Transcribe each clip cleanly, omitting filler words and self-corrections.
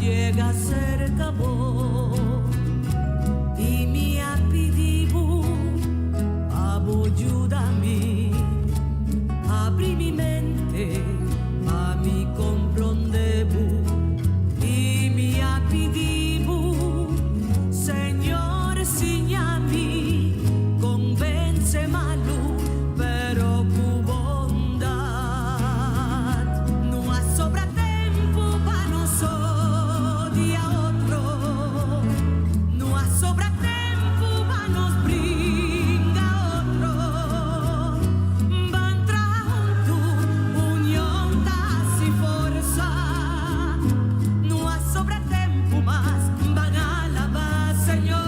Yega serka bo i mi a pidi bo pa bo yuda mi, habri mi mente pa mi komprondé bo i mi a pidi bo, Señor, siña mi kon vense malu pero ku bondat. No a sobra tempu pa nos odia otro, no a sobra tempu pa nos bringa otro. Ban traha huntu, union ta hasi forsa. No a sobra tempu mas, ban alabá Señor.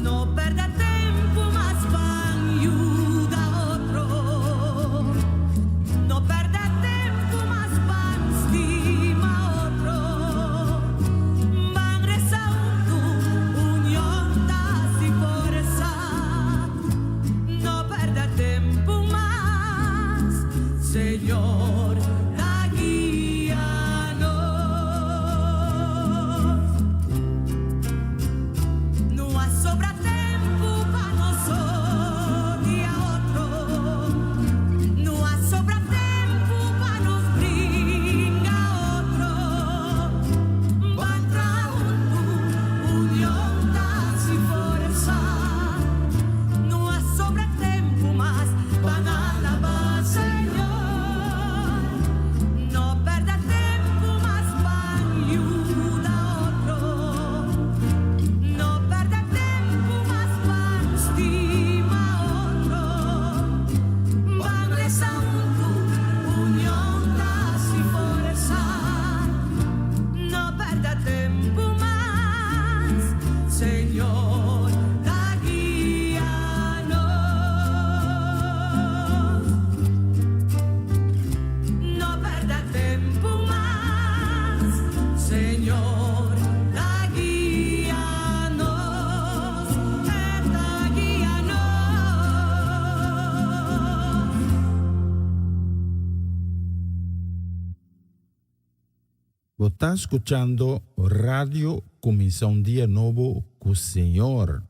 No pèrdè tempu mas, ban yuda otro. No pèrdè tempu mas, ban stima otro. Ban resa huntu, union ta hasi forsa. No pèrdè tempu mas, Señor, ta guia nos. No a sobra tempu pa nos odia otro. No a sobra tempu pa nos bringa otro. Ban traha huntu, union ta hasi forsa. No a sobra tempu mas, ban alabá Señor. No pèrdè tempu mas, ban yuda otro. No pèrdè tempu mas, ban stima otro. Ban resa huntu, union ta hasi forsa. No pèrdè tempu mas, Señor, ta guia nos. No pèrdè tempu mas, Señor, ta guia nos, ta guia nos. Bo ta skuchando Radio Kuminsá un Dia Nobo ku Señor.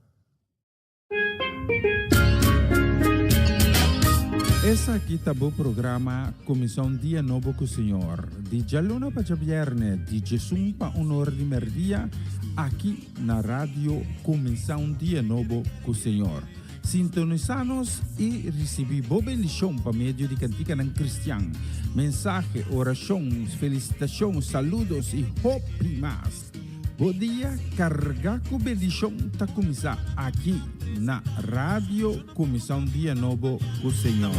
Esaki ta bo programa Kuminsá un Dia Nobo ku Señor, di djaluna pa djabièrnè, di djesun pa un or di mèrdia, aki na Radio Kuminsá un Dia Nobo ku Señor. Sintonisá nos i risibí bo bendishon pa medio di kantikanan kristian, mensahe, orashon, felisitashon, saludos i hopi mas. Bo dia kargá ku bendishon ta kuminsá aki na Radio Kuminsá un Dia Nobo ku Señor.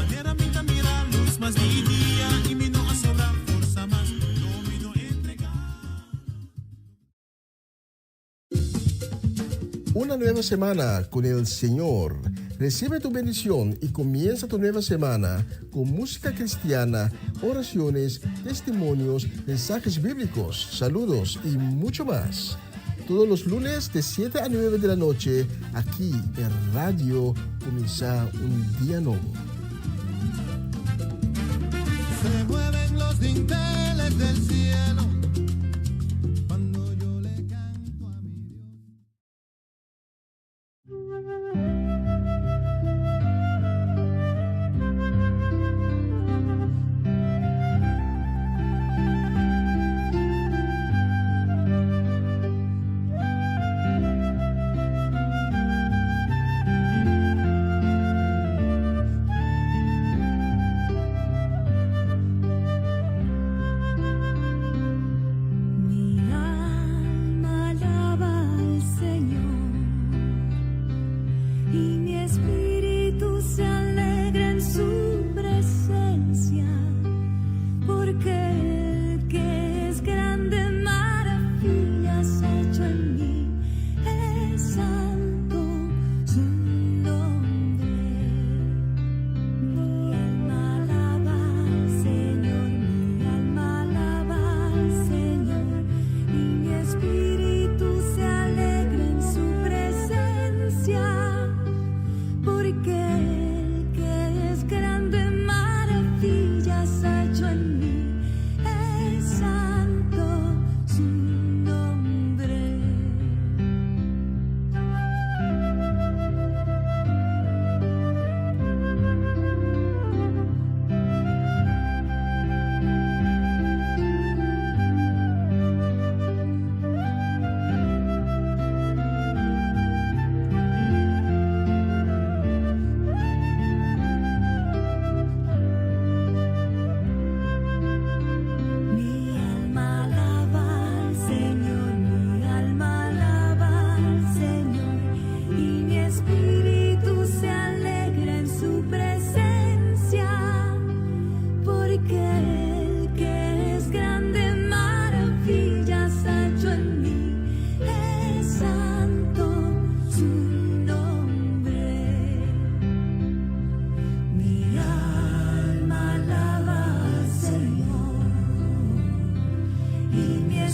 Una nueva semana con el Señor. Recibe tu bendición y comienza tu nueva semana con música cristiana, oraciones, testimonios, mensajes bíblicos, saludos y mucho más. Todos los lunes de 7 a 9 de la noche, aquí en Radio Comienza un Día Nuevo. Se mueven los dinteles del cielo cuando yo le canto a mi Dios.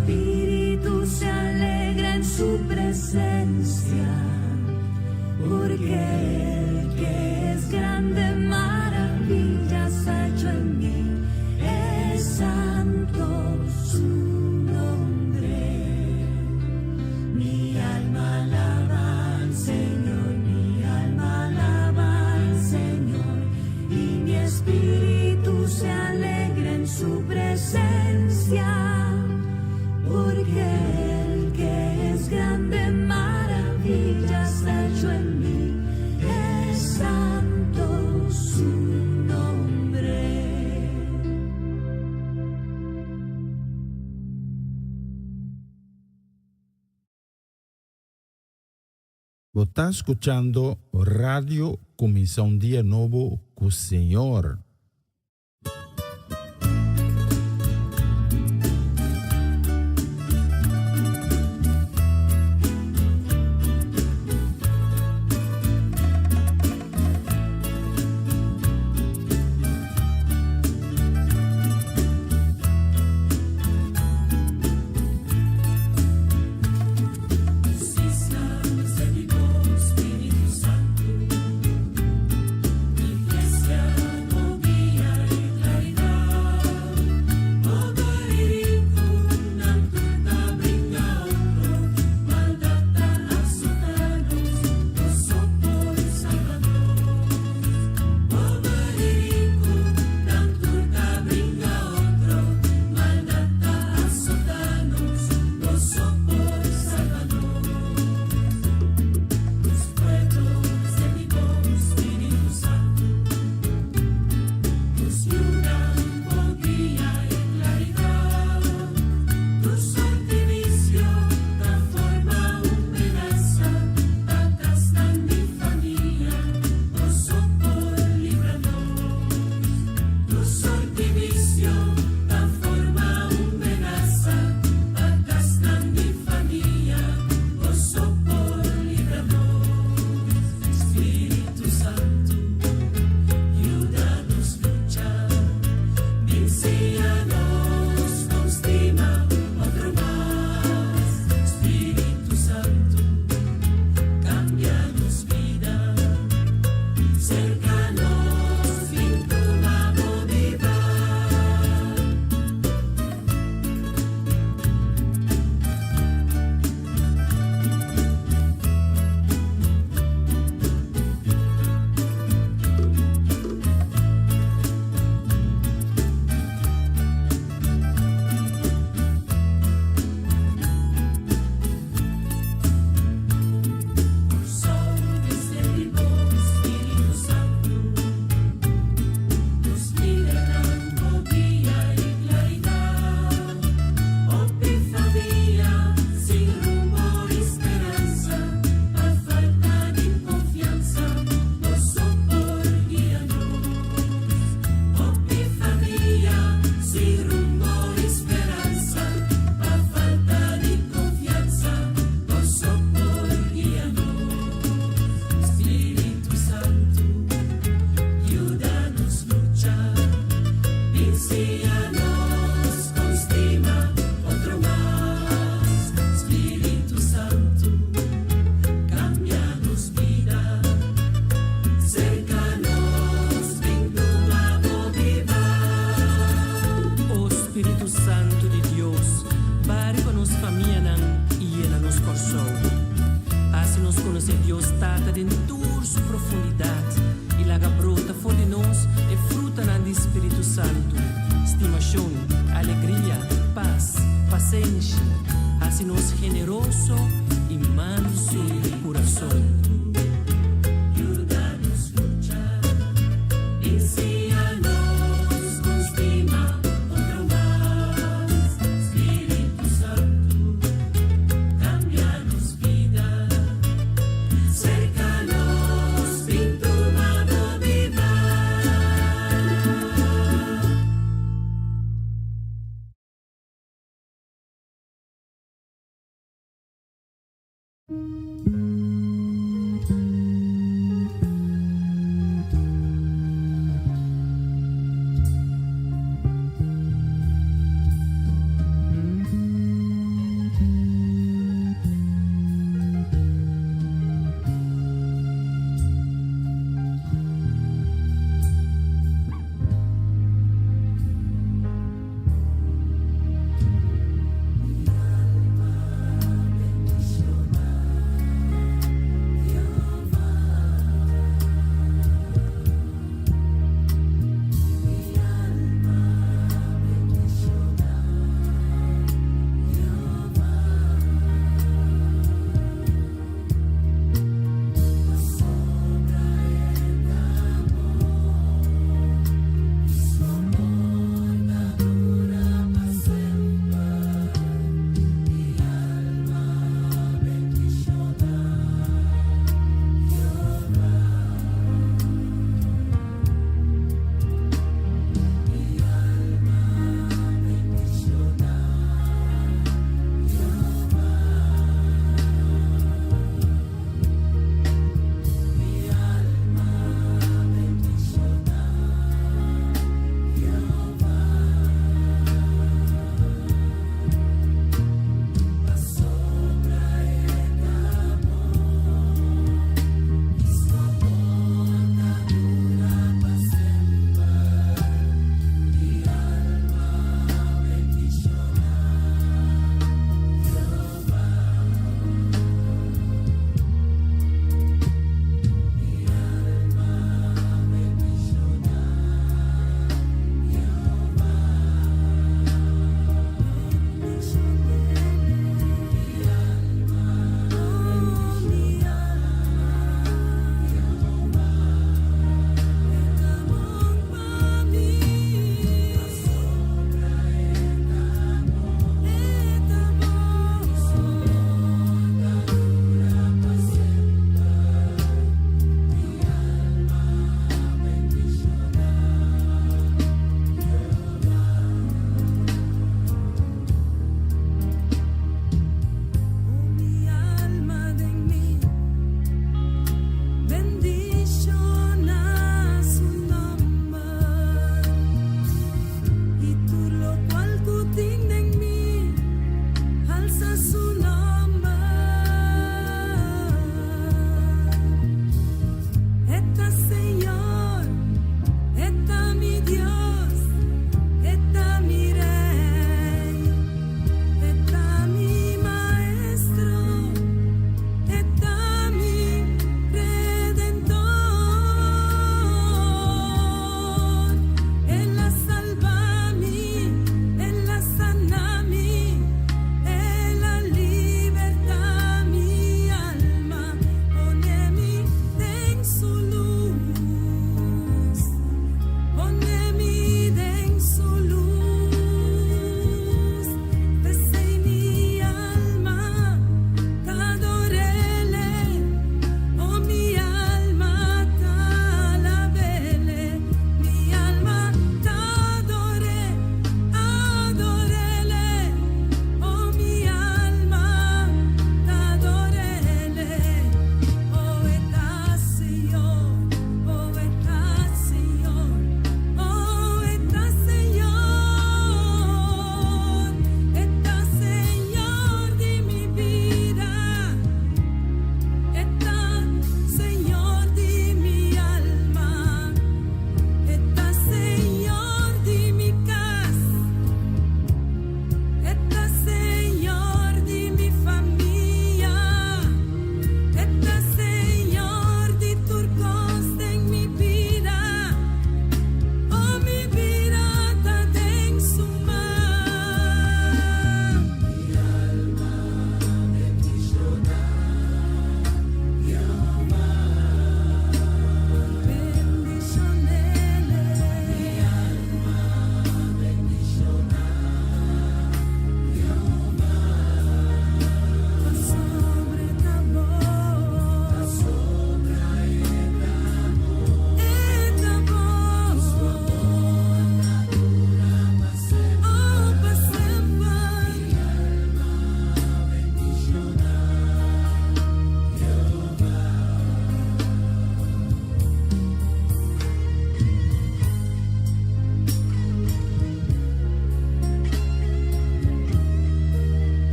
espíritu se alegra en su presencia, porque el que es grande maravillas ha hecho en mí, es santo su nombre. Mi alma alaba al Señor, mi alma alaba al Señor, y mi espíritu se alegra en su presencia, porque el que es grande maravillas ha hecho en mí, es santo su nombre. Bo ta skuchando Radio Kuminsá un Dia Nobo ku Señor. Generoso i mansu di kurason.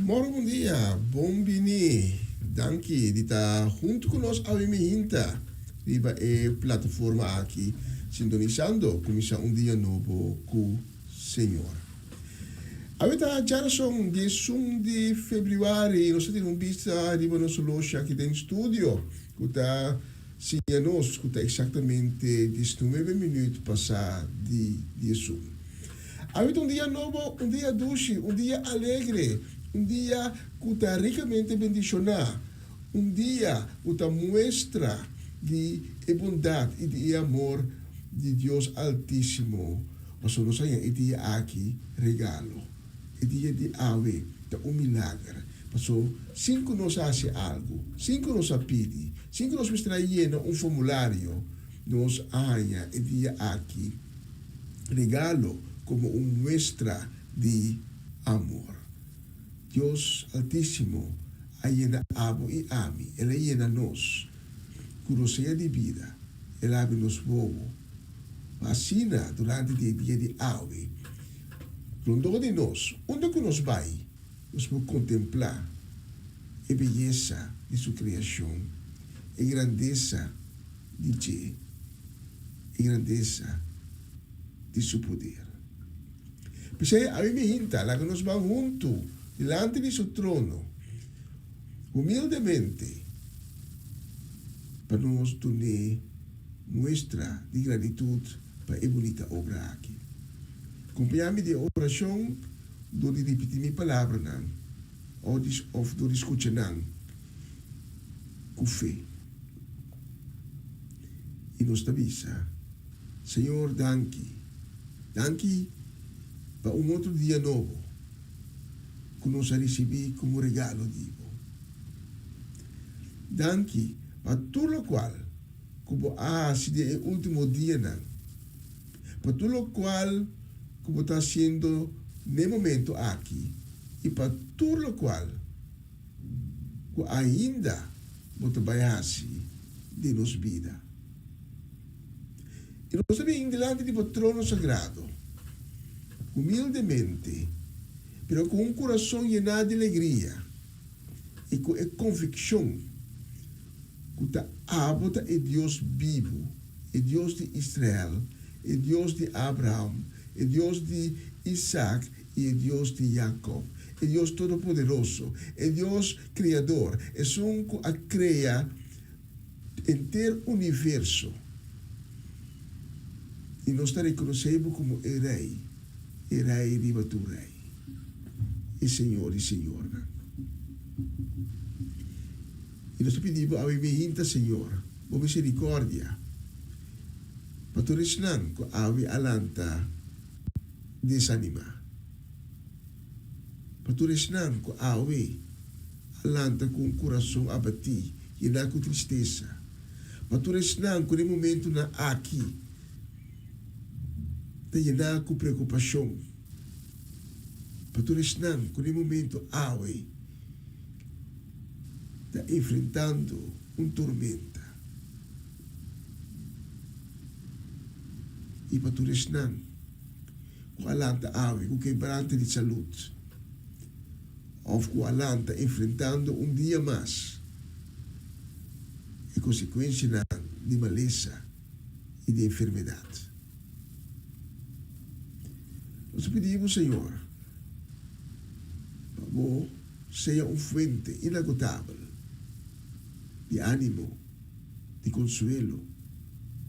Moro bon dia, bon bini. Danki di ta huntu ku nos awe mihinta riba e plataforma aki, sintonisando Kuminsá un Dia Nobo ku Señor. Awe ta djarason 11 di febrüari i nos ta tene un bista riba nos oloshi aki den studio ku ta siña nos ku ta eksaktamente 19 minüt pasá di diesun. Awe ta un dia nobo, un dia dushi, un dia alegre, un dia ku ta rikamente bendishoná, un dia ku ta muestra di e bondat i di e amor di Dios Altísimo. Pasobra nos haña e dia aki regalo. E dia di awe ta un milager, paso sin ku nos a hasi algu, sin ku nos a pidi, sin ku nos mester a yena un formulario, nos a haña e dia aki regalo komo un muestra di amor. Dios Altísimo a yena abo i ami, El a yena nos ku rosea di bida, El a habri nos wowo pa asina durante di e dia di awe, rondó di nos, unda ku nos bai, nos por kontemplá e beyesa di Su kreashon, e grandesa di dje, e grandesa di Su poder. P'esei awe mi hinta, laga nos ban huntu dilanti di Su trono, humildemente, pa nos dun'é muestra di gratitut pa e bunita obra aki. Kompañá mi den orashon dor di ripití mi palabranan òf dor di skucha nan ku fe. I nos ta bisa, Señor, danki. Danki pa un otro dia nobo ku nos a risibí komo regalo di Bo. Danki pa tur lokual ku Bo a hasi den e último dianan, pa tur lokual ku Bo ta hasiendo n'e momento aki i pa tur lokual ku ainda Bo ta bai hasi den nos bida. I nos ta bin dilanti di Bo trono sagrado, humildemente, pero ku un kurason yená di alegria i ku e konvikshon ku ta Abo ta e Dios bibu, e Dios di Israel, e Dios di Abraham, e Dios di Isaak i e Dios di Jakòb, e Dios Todopoderoso, e Dios Kreador, esun ku a krea henter universo. I nos ta rekonosé bo komo e Rei, e Rei riba tur rei, e Señor di señornan. I nos ta pidi bo awe mehinta, Señor, bo miserikòrdia pa tur esnan ku awe a lanta desanimá, pa tur esnan ku awe a lanta ku un kurason abatí, yená ku tristesa, pa tur esnan ku den momentunan aki ta yená ku preokupashon, pa tur esnan ku den momentu awe ta enfrentando un tormenta, i pa tur esnan ku a lanta awe ku kebrante di salud òf ku a lanta enfrentando un dia mas e konsekuensianan di malesa i di enfermedat. Nos ta pidi bo, Señor, pa bo sea un fuente inagotabel di ánimo, di konsuelo,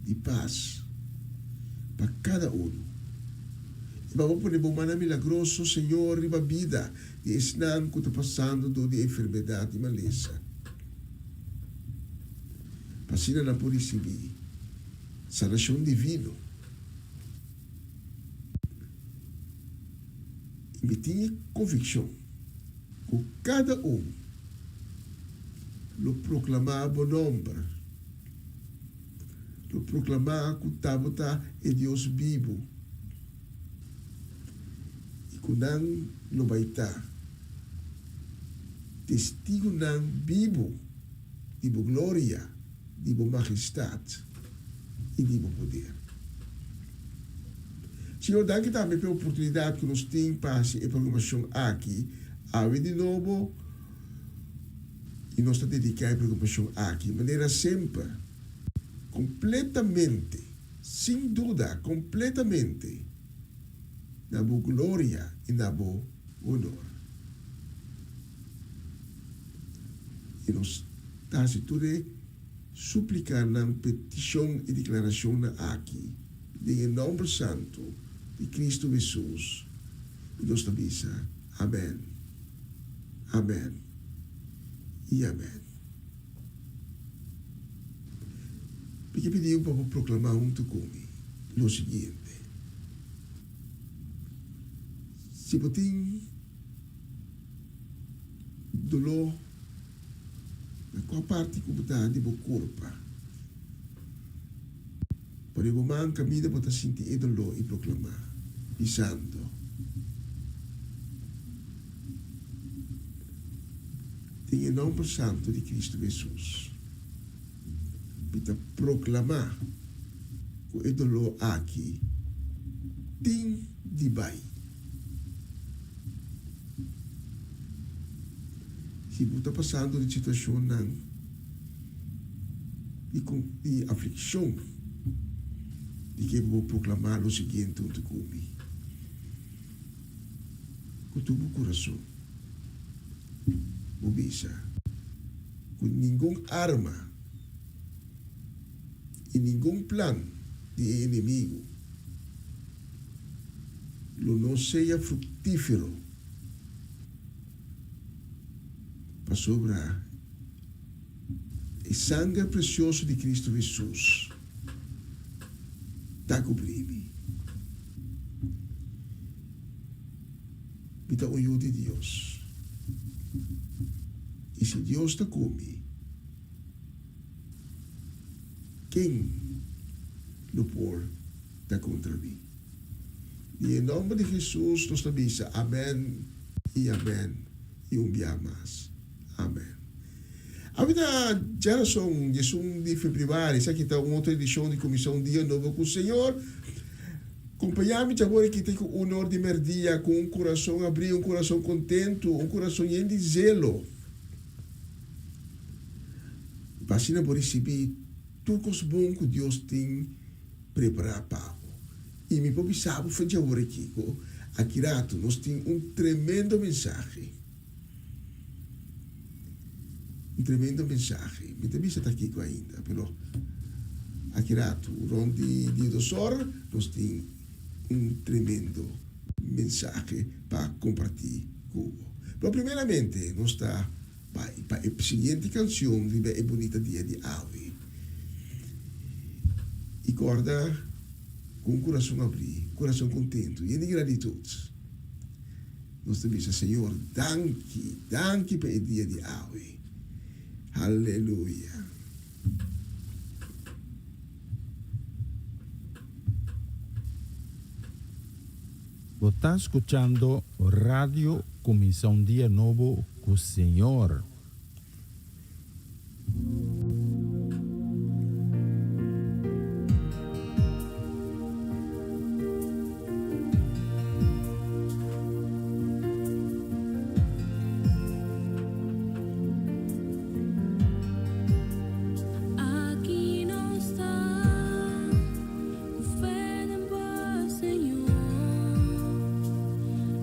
di pas pa kada unu. I pa bo pone bo mannan milagroso, Señor, riba bida di esnan ku ta pasando dor di enfermedat i malesa, pa asina nan por risibí sanashon divino. I mi tin e konvikshon ku kada un lo proklamá bo nòmber, lo proklamá ku ta bo ta e Dios bibu i ku nan lo bai ta testigunan bibu di bo gloria, di bo majestat i di bo poder. Señor, danki tambe p'e oportunidat ku nos tin pa hasi e proklamashon aki. Awe di nobo i nos ta dediká e preokupashon aki manera semper, kompletamente, sin duda, kompletamente na bo gloria i na bo honor. I nos ta hasi tur e suplikanan, petishon i deklarashonnan aki den e nòmber santu di Kristu Hesus, i nos ta bisa, Amèn, amèn i amèn. Mi ke pidi bo pa bo proklamá huntu ku mi lo siguiente, Si bo tin doló na kua parti ku bo ta di bo kurpa, Pone bo man kaminda bo ta sinti e doló i proklamá, bisando, Den e nòmber santu di Kristu Hesus, mi ta proklamá ku e doló aki tin di bai. Si bo ta pasando den situashonnan di aflikshon, di ke bo proklamá lo siguiente huntu ku mi, Ku tur bo kurason, bo bisa ku ningun arma i ningun plan di e enemigu lo no sea fruktífero, pasobra E sanger presioso di Cristo Hesus ta cubri mi. Mi ta un yu di Dios. I si Dios ta cu mi, ken lo por ta contra mi? Den e nomber di Hesus nos ta bisa amen i amen i un bia mas. Amen. Awe ta djarason diesun di febrüari, esaki ta un otro edishon di Kuminsá un Dia Nobo ku Señor. Kompañá mi djawor aki te ku un or di mèrdia ku un kurason abrí, un kurason kontentu, un kurason yen di zelo, pa asina bo risibí tur kos bon ku Dios tin prepará pa bo. I mi por bisa bo for djawor aki ku aki ratu nos tin un tremendo mensahe. Un tremendo mensahe. Mi ta bisa ta kiko ainda, pero aki ratu, rond di diesdos or, nos tin un tremendo mensahe pa comparti cu bo. Pero primeramente nos ta bai pa e siguiente cancion riba e bunita dia di awe. Y corda cu un curason abri, un curason contento, yen di gratitud. Nos ta bisa Señor danki, danki pa e dia di awe. Haleluya. Bo ta scuchando Radio Cuminsa un Dia Nobo cu Señor. Aki nos ta ku fe den bo Señor,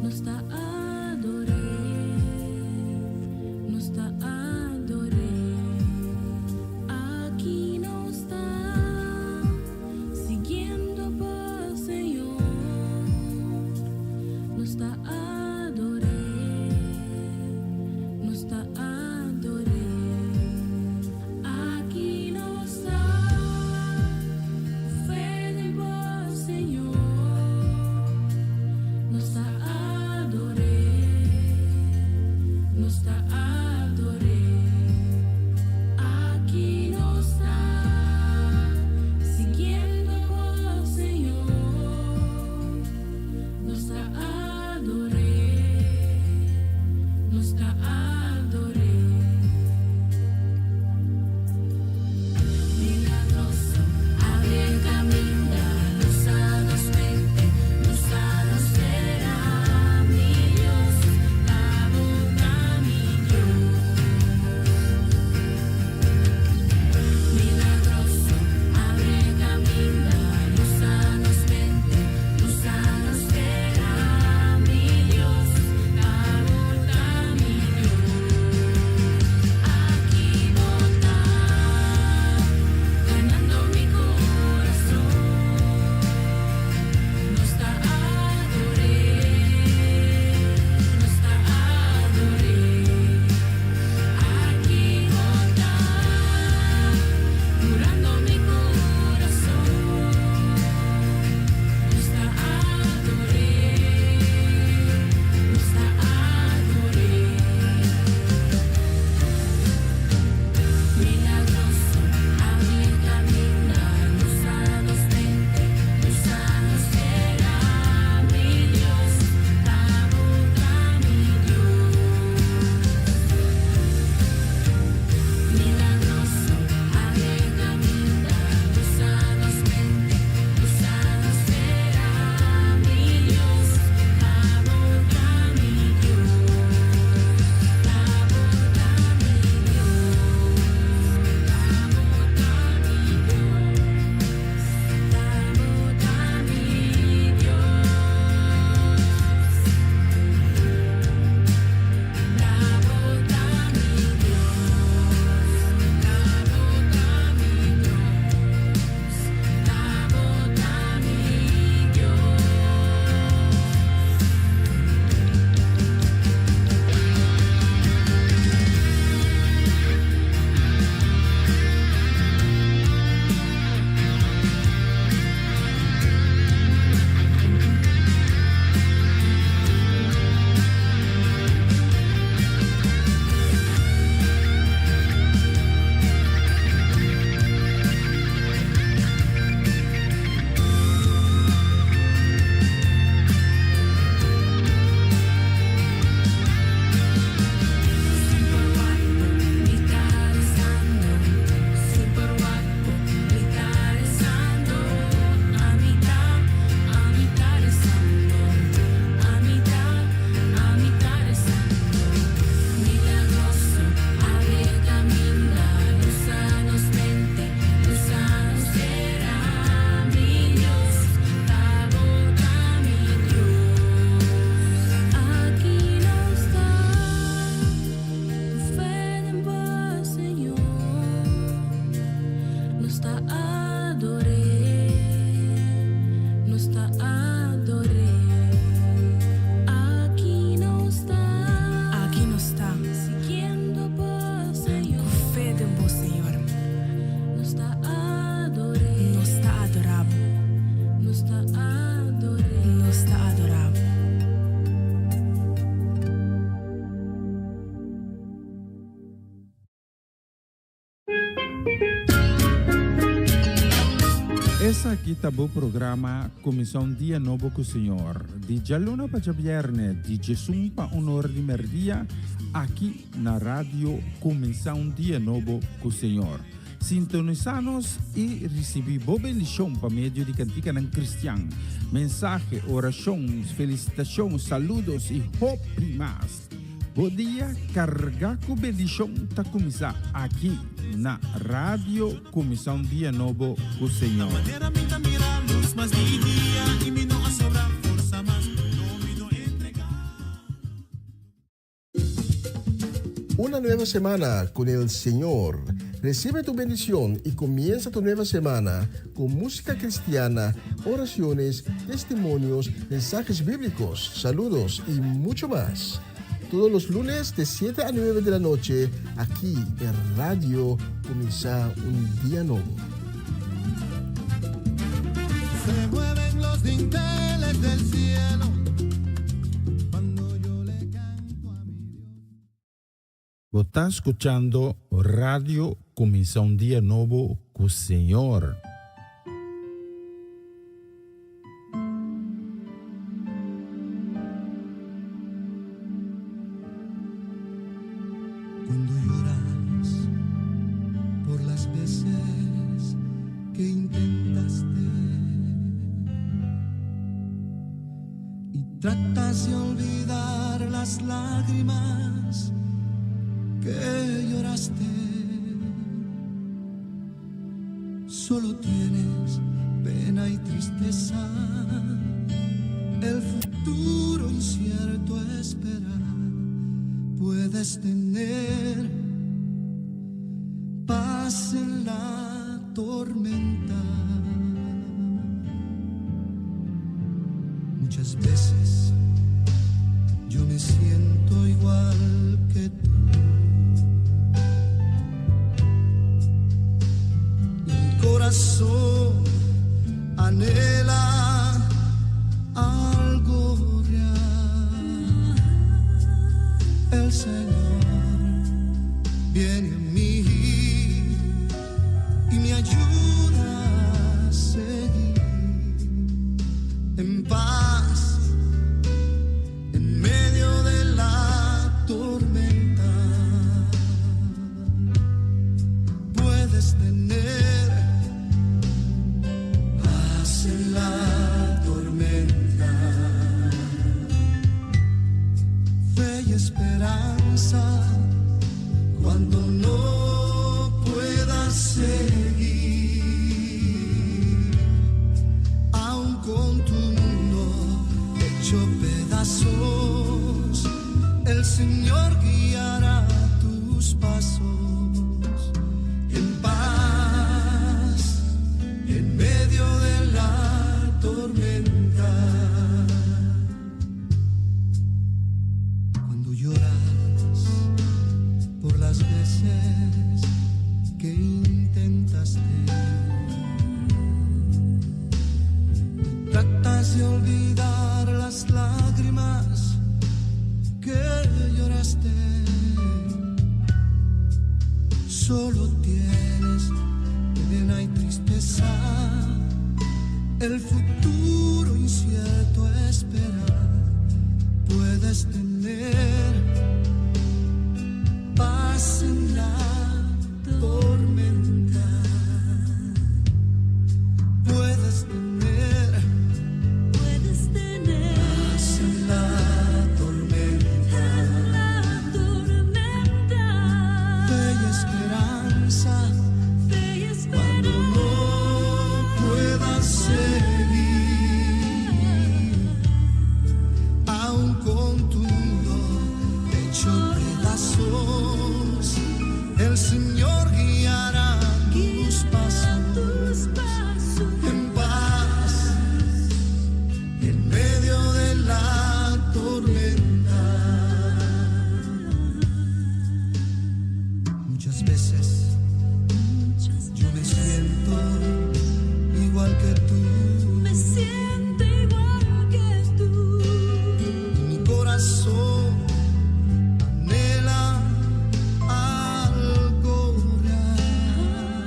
nos ta ador'é. Nos ta. Esaki ta bo programa Kuminsá un Dia Nobo ku Señor, di djaluna pa djabièrnè di djesun pa un or di mèrdia, aki na Radio Kuminsá un Dia Nobo ku Señor. Sintonisá nos i risibí bo bendishon pa medio di kantikanan kristian, mensahe, orashon, felisitashon, saludos i hopi mas. Bo dia kargá ku bendishon ta kuminsá aki na Radio Kuminsá un Dia Nobo ku Señor. Una nueva semana con el Señor. Recibe tu bendición y comienza tu nueva semana con música cristiana, oraciones, testimonios, mensajes bíblicos, saludos y mucho más. Todos los lunes de 7 a 9 de la noche, aquí en Radio Comienza un Día Nuevo. Se mueven los dinteles del cielo cuando yo le canto a mi Dios. Bo ta skuchando Radio Kuminsá un Dia Nobo ku Señor. Cuando lloras por las veces que intentaste y tratas de olvidar las lágrimas que lloraste, solo tienes pena y tristeza, el futuro incierto espera, puedes tener paz en la tormenta. Muchas veces yo me siento igual que tú. Mi corazón anhela algo real. El Señor viene a mí y me ayuda a seguir en paz en medio de la tormenta. Puedes tener paz en la tormenta, fe y esperanza cuando no puedas seguir, aun con tu mundo hecho pedazos, el Señor guiará tus pasos en paz en medio de la tormenta. Cuando lloras por las veces que intentaste, tratas de olvidar las lágrimas que lloraste. Solo tienes pena y tristeza, el futuro incierto espera. Puedes tener paz en la tormenta. Puedes tener Puedes tener paz en la tormenta, la tormenta, fe y esperanza fe y cuando esperanza. no puedas seguir, aun con tu mundo hecho pedazos, el Señor guiará tus pasos Tus pasos en paz en medio de la tormenta. Muchas veces yo me siento igual que tú me siento igual que tú. y mi corazón anhela algo real.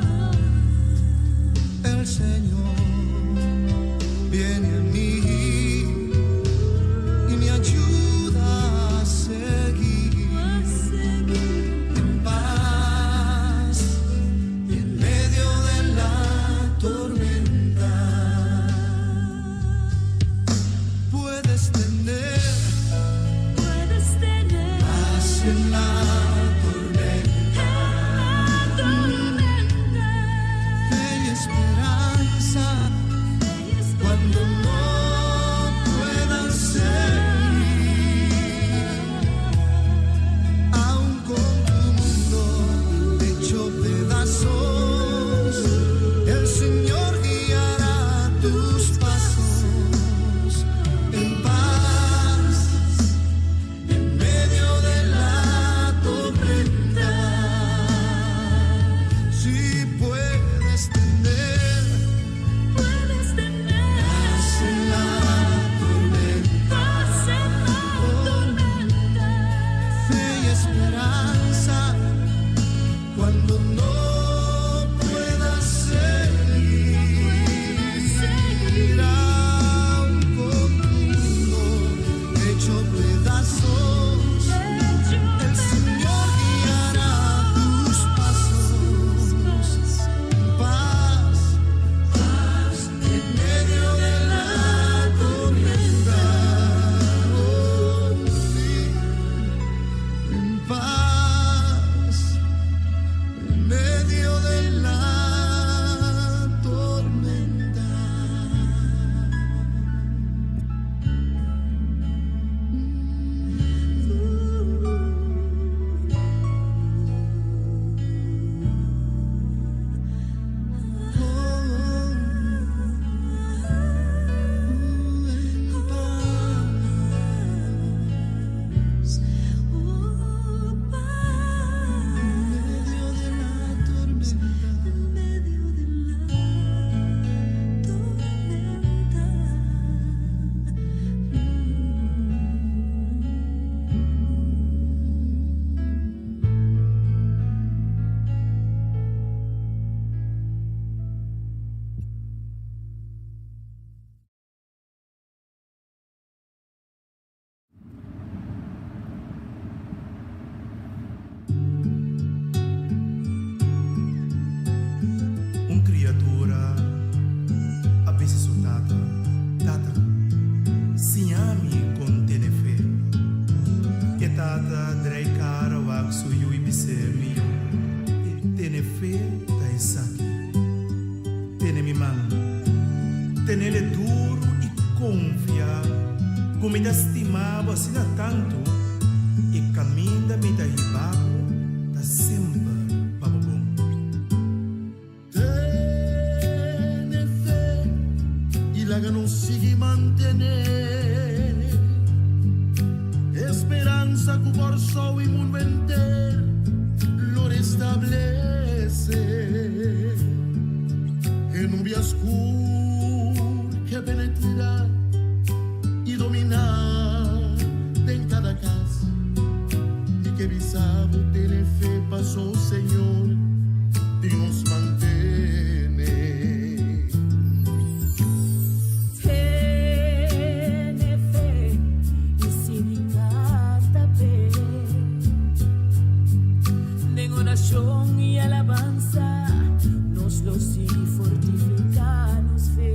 Cuando no puedas seguir, aun con tu mundo hecho pedazos, el Señor guiará tus pasos. Paz, paz en medio de la tormenta. Oh, sí. En paz, en medio de la tormenta. Oh, paz, En medio de la tormenta. en medio de la tormenta. Un kriatura a bisa su tata, Tata, siñami kon tene fe. E tata a drei kara wak su yu i bis'é, Mi yu, tene fe ta esaki. Tene mi man. Tenele duru i konfia ku mi ta stima bo asina tantu i kaminda mi ta hiba bo ta semper pa bo bon. Tene fe i laga nos sigui mantené speransa ku Kòrsou i mundu henter lo restablesé. E nubia skur ke penetrá i dominá den kada kas i ke bisa bo tene fe paso Señor di nos mantené. Tene fe i sigui kanta p'e. Den orashon i alabansa, nos lo sigui fortifiká nos fe.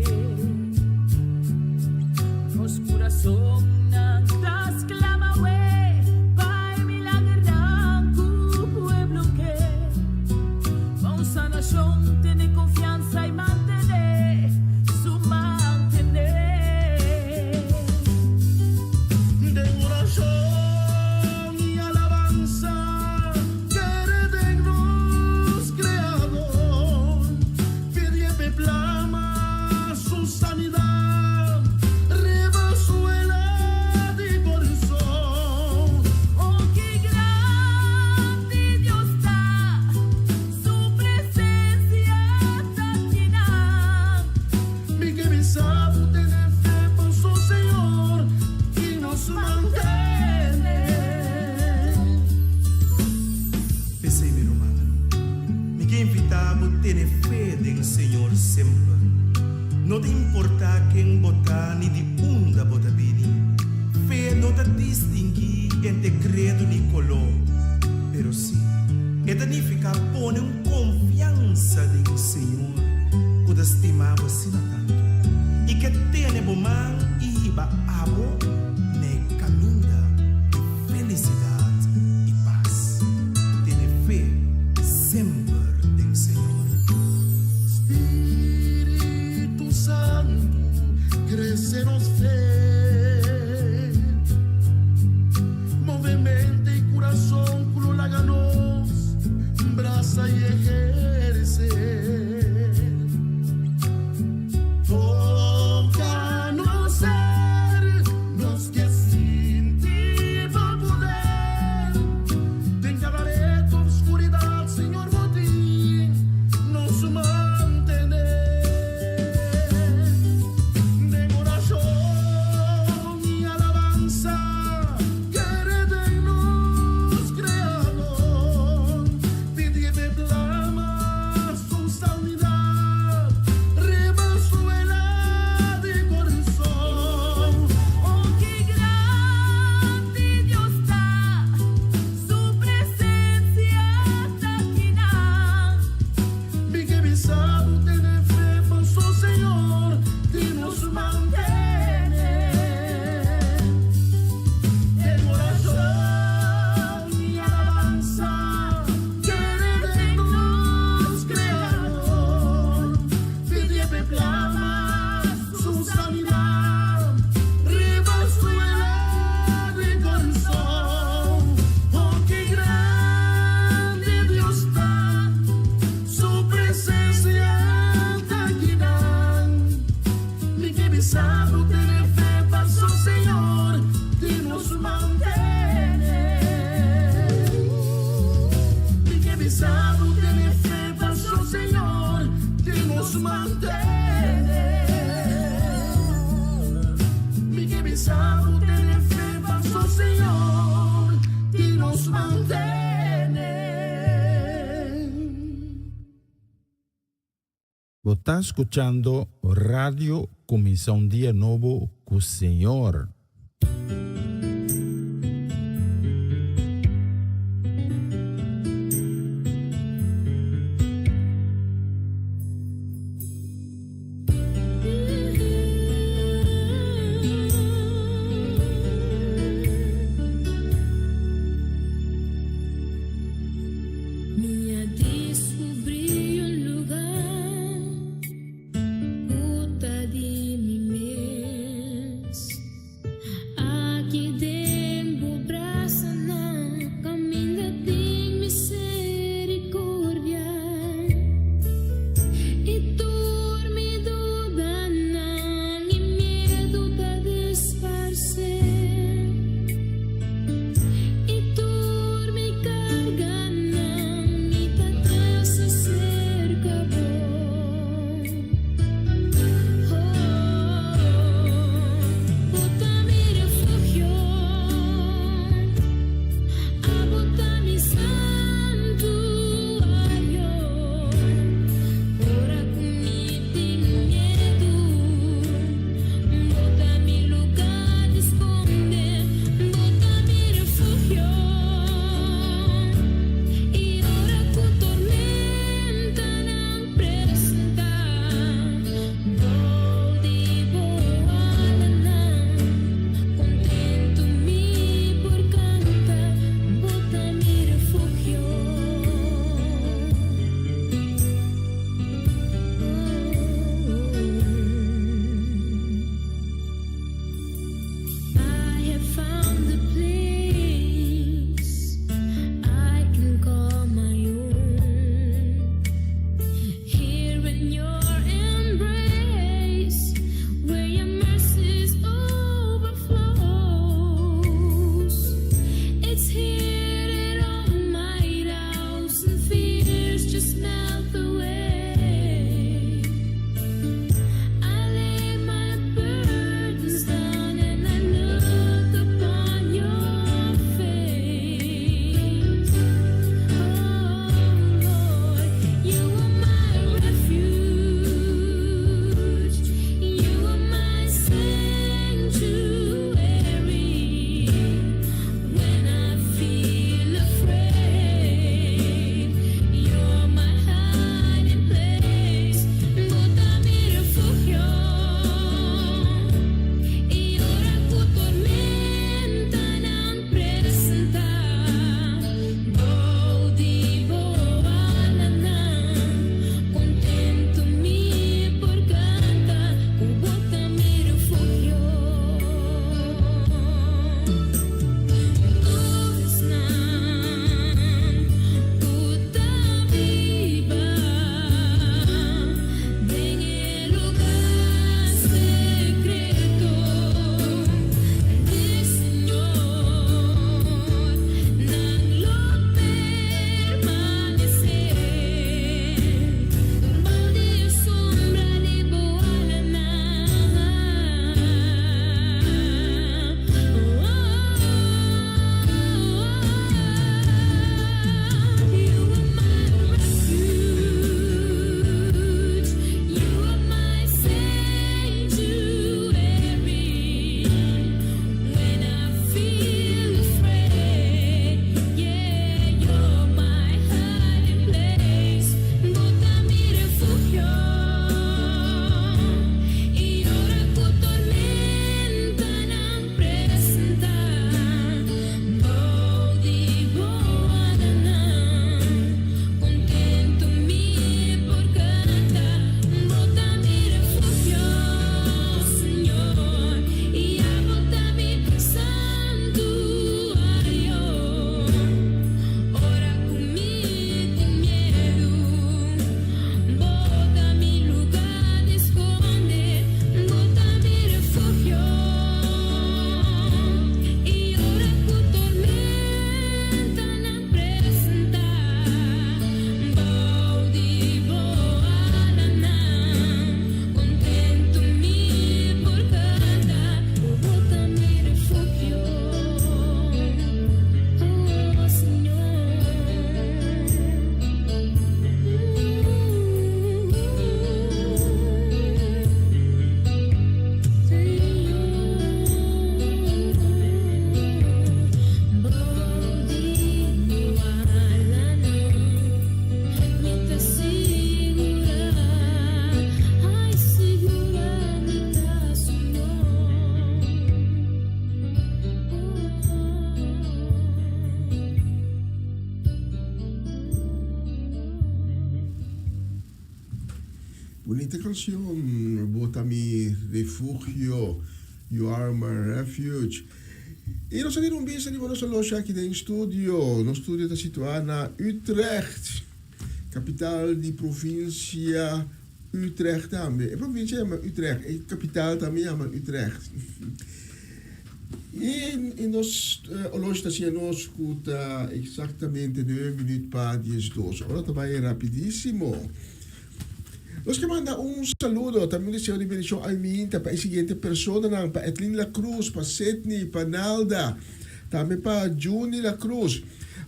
Nos kurasonnan ta sklama we, pa e milagernan ku pueblo ke. Pa un sanashon tene konfiansa i mantené, su mantené. Den orashon i alabansa, kere den nos Kreador, pidi p'e plama su sanidat, riba suela di kurason. Oh, ki grandi Dios ta, su presensia ta akinan. Mi ke bisa bo tene fe paso Señor i nos mantené. P'esei, mi ruman, mi ke invitá bo tene fe den Señor semper. No ta importá ken bo ta ni di unda bo ta bini. Fe no ta distinguí entre kredo ni koló. Pero sí, e ta nifiká pone un konfiansa den Señor ku ta stima bo asina tantu i ke tene bo man i hiba abo na e kaminda di felisidat i pas. Tene fe semper den Señor. Spiritu Santu, krese nos fe. Move mente i kurason, ku lo laga nos, brasa i ehersé. Toka nos ser, nos Bisa bo tene fe paso Señor di nos mantene. Bo ta skuchando Radio Kuminsá un Dia Nobo ku Señor. Mi a deskubrí un lugá ku ta di mi mes. Bunita cancion, Bo ta mi refugio, You are my refuge. Y nos a duna un bista riba nos aloshi aki den studio. Nos studio ta situa na Utrecht, capital di provincia Utrecht tambe. E provincia yama Utrecht, e capital tambe yama Utrecht. Y nos oloshi ta siña nos cu ta exactamente nuebe minuut pa diesdos. Ora ta bay rapidisimo. Nos ke manda un saludo, tambe un deseo di bendicion a Minta pa e siguiente personanan, pa Edlin La Cruz, pa Sidney, pa Nalda, tambe pa Juni La Cruz,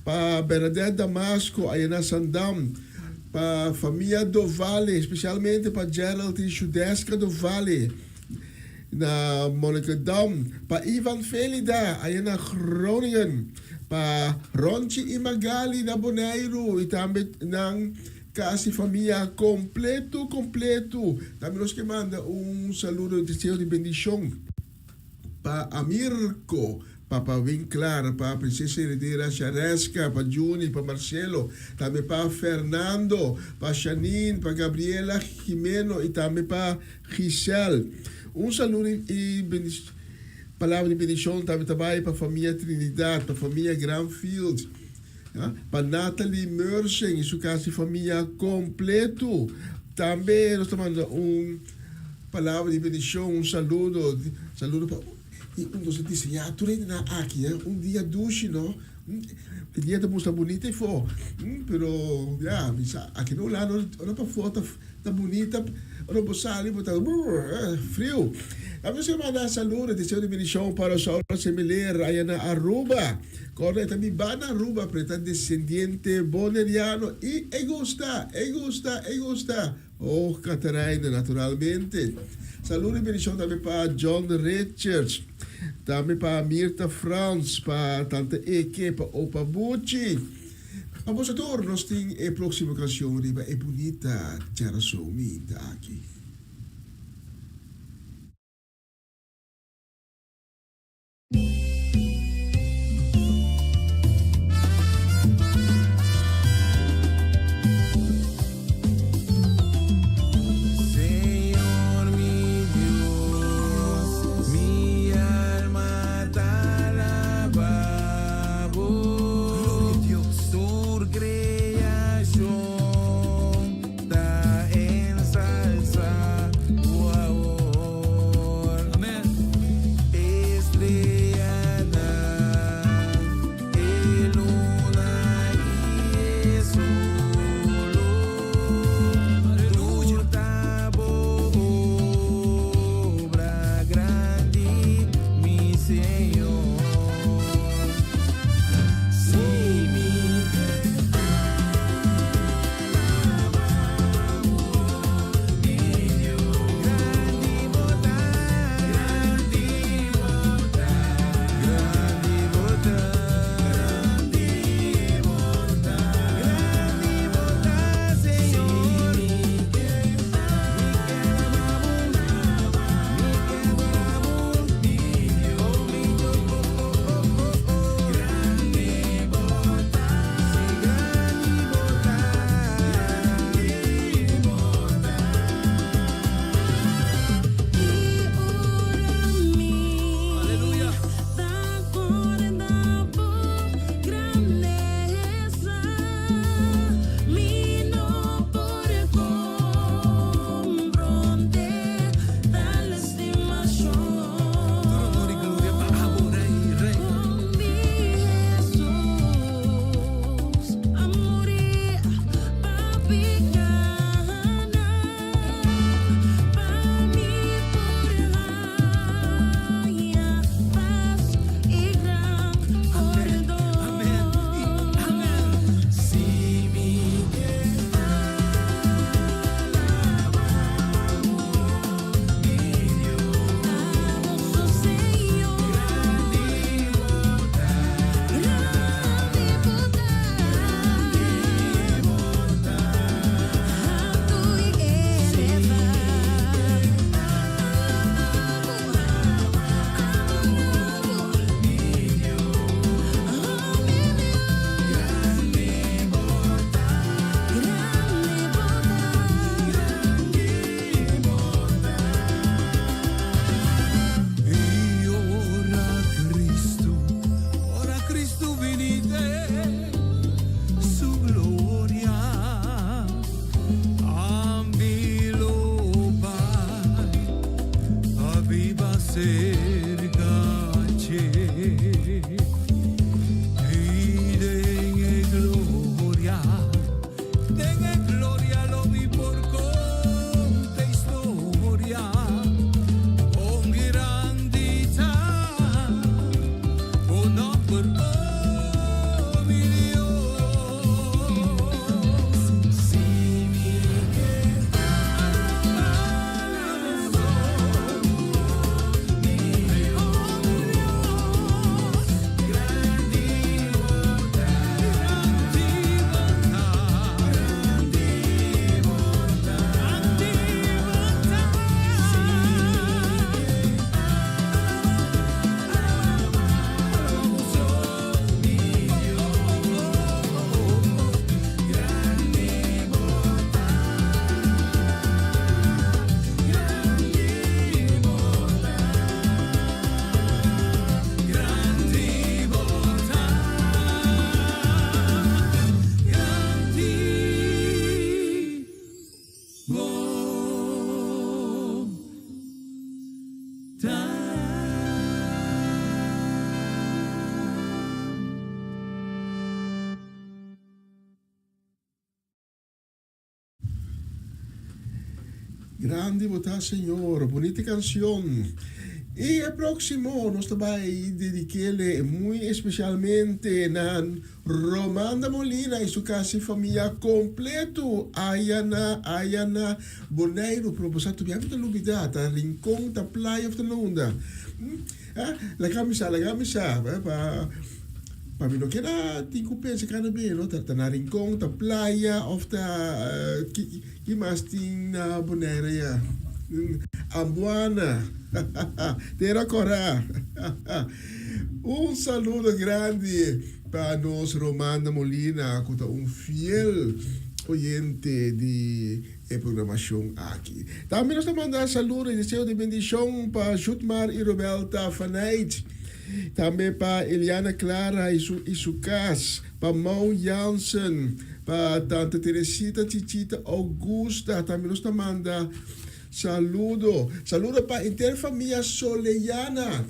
pa Bernadette Damasco aya na Sandam, pa famia Dovale, especialmente pa Gerald y Shudeska Dovale na Monnikendam, pa Ivan Felida aya na Groningen, pa Ronchi y Magali na Boneiru y tambe nan Casi famia completo completo. Tambe nos ke manda un saludo y deseo di bendicion pa Amirko, pa Winklar, pa Princesa Heredera Shareska, pa Juni, pa Marcelo, tambe pa Fernando, pa Shanine, pa Gabriela Jimeno y tambe pa Giselle. Un saludo y palabra di bendicion tambe ta bay pa famia Trinidad, pa famia Granfield. Pa Natalie Mersen y su casi famia completo. Tambe nos ta manda un palabra di bendicion, un saludo, saludo pa y un nos a diseña tur hendenan aki, eh, un dia dushi no. E dia ta mustra bunita y fo, pero ya, mi sa aki na Hulanda ora pafo ta Ta bunita ora bo sali bo ta brrr friu. A mi manda saludo deseo di bendicion pa Rosaura Semiler aya na Aruba. Corda e ta biba na Aruba pero e ta descendiente Boneriano y e gusta e gusta e gusta Hoog Catharijne naturalmente. Saludo y bendicion tambe pa John Richards tambe pa Mirta Frans pa Tante Eke pa Opa Buchi. Pa boso tur nos tin e proximo cancion riba e bunita Djarason Minta aki. Señor mi Dios, mi alma ta alaba bo. Tur creacion ta ensalsa bo awor. Estrellanan, e luna y e solo, tur ta bo obra grandi, mi Señor. Grandi bo ta Señor. Bunita cancion. Y e proximo nos ta bay dedikele muy especialmente na Romanda Molina y su casa y famia completo aya na aya na Boneiru. Pero bo sa tobia mi ta lubida ta Rincon ta Playa of ta na unda? Laga mi sa laga mi sa pa pa mi no keda tin cu pensa cada be no ta na Rincon ta Playa of ta ki ki mas tin na Bonaire ya Ambuana Tera Cora un saludo grandi pa nos Romanda Molina cu ta un fiel oyente di e programacion aki. Tambe nos ta manda saludo y deseo di bendicion pa Jutmar y Robelta Faneyt, tambe pa Eliana Clara y su y su cas, pa Mau Jansen, pa Tante Teresita Chichita Augusta, tambe nos ta manda saludo. Saludo pa henter famia Soleyana.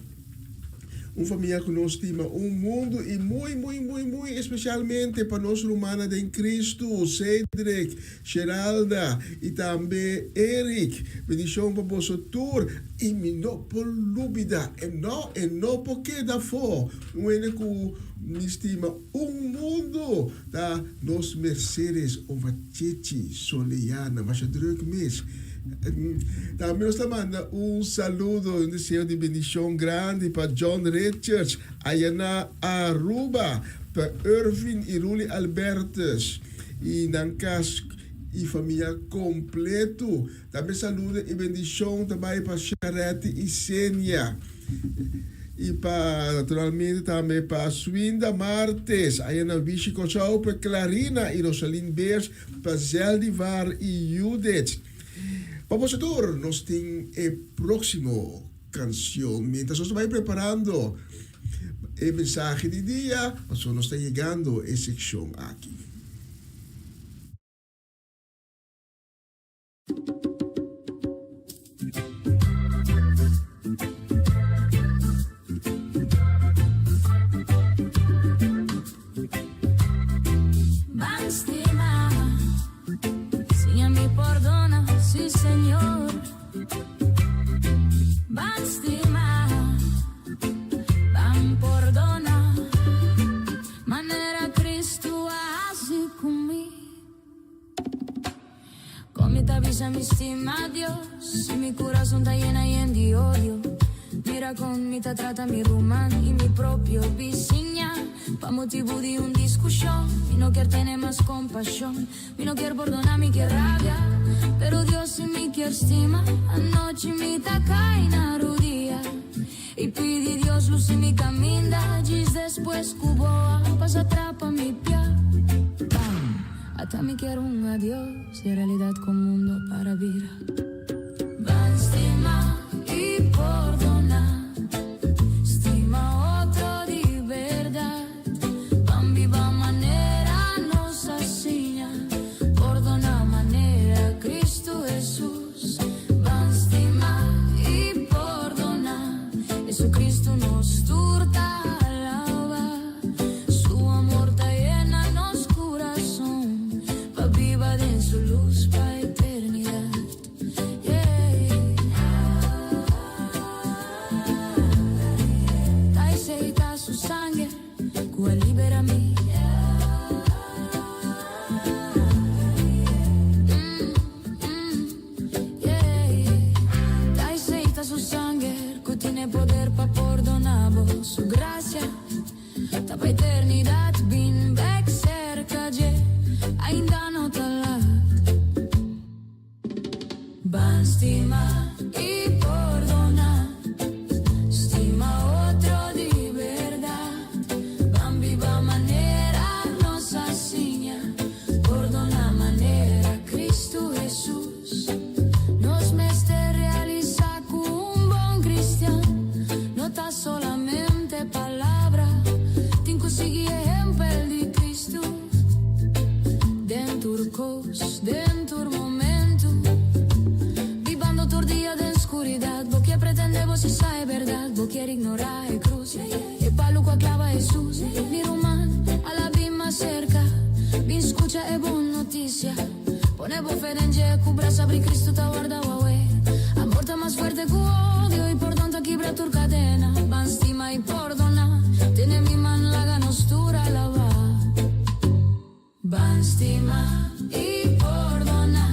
Un famia ku nos stima un mundu i muy muy muy muy espesialmente pa nos rumannan den Kristu, Cedric, Sheralda i tambe Eric. Bendishon pa boso tur i mi no por lubida e no e no por keda afó. Un hende ku mi stima un mundu ta nos Mercedes Ovachechi Soleana. Masha druk mes. Tambe nos ta manda un saludo y un deseo di bendicion grandi pa John Richards aya na Aruba, pa Irvin y Ruli Albertus y nan cas y famia completo. Tambe saludo y bendicion ta bay pa Sharetti y Senia y pa naturalmente tambe pa Swinda Martes aya na Wishi Corsou, pa Clarina y Rosalyn Beers, Pa Zeldivar y Judith. Pa boso tur nos tin e proximo cancion. Mientras nos ta bay preparando e mensahe di dia, pasobra nos ta yegando e seccion aki. Ban stima, siña mi pordona, sí Señor. Ban stima, ban pordona, manera Cristo a haci cu mi. Con mi ta bisa mi stima Dios si mi curazon ta yena yen di odio? Mira con mi ta trata mi ruman y mi propio bisiña. Pa motibu di un discusion mi no kier tene mas compasion. Mi no kier pordona, mi kier rabia. Pero Dios si mi kier stima. Anochi mi ta cay na rudia y pidi Dios luci mi caminda. Djis despues cu bo a pasa trapa mi pia. Bam! Ata mi kier un adios e realidad con mundo a para bira. Ban stima y pordona, stima otro di berdad. Ban biba manera nos a siña, pordona manera Cristo Jesus. Ban stima y pordona, Jesucristo nos tur ta alaba. Su amor ta yena nos curason pa biba den su luz pa eternidad. Yeah. Ta esey ta su sanger cu a libera mi. Mm, mm, yeah. Ta esey ta su sanger cu tine poder pa pordona bo. Su gracia ta pa eternidad. Bin bek cerca dje, ainda no ta laat. Ban stima y pordona, stima otro di berdad. Ban biba manera nos a siña, pordona manera Cristo Jesus. Nos mester realisa cu un bon cristian no ta solamente palabra, tin cu sigui ehempel di Cristo den tur cos, den tur momento. Bibando tur dia den scuridad, bo kier pretende bo si sa e berdad, bo kier ignora e cruz, e palu cu a clava Jesus. Mi ruman, ala bin mas cerca, bin scucha e bon noticia. Pone bo fe den dje, cu brasa abri Cristo ta warda bo awe. mas fuerte ku odio i pordon ta kibra tur kadena. Ban stima i pordoná. Tene mi man laga nos tur alabá. Ban stima i pordoná.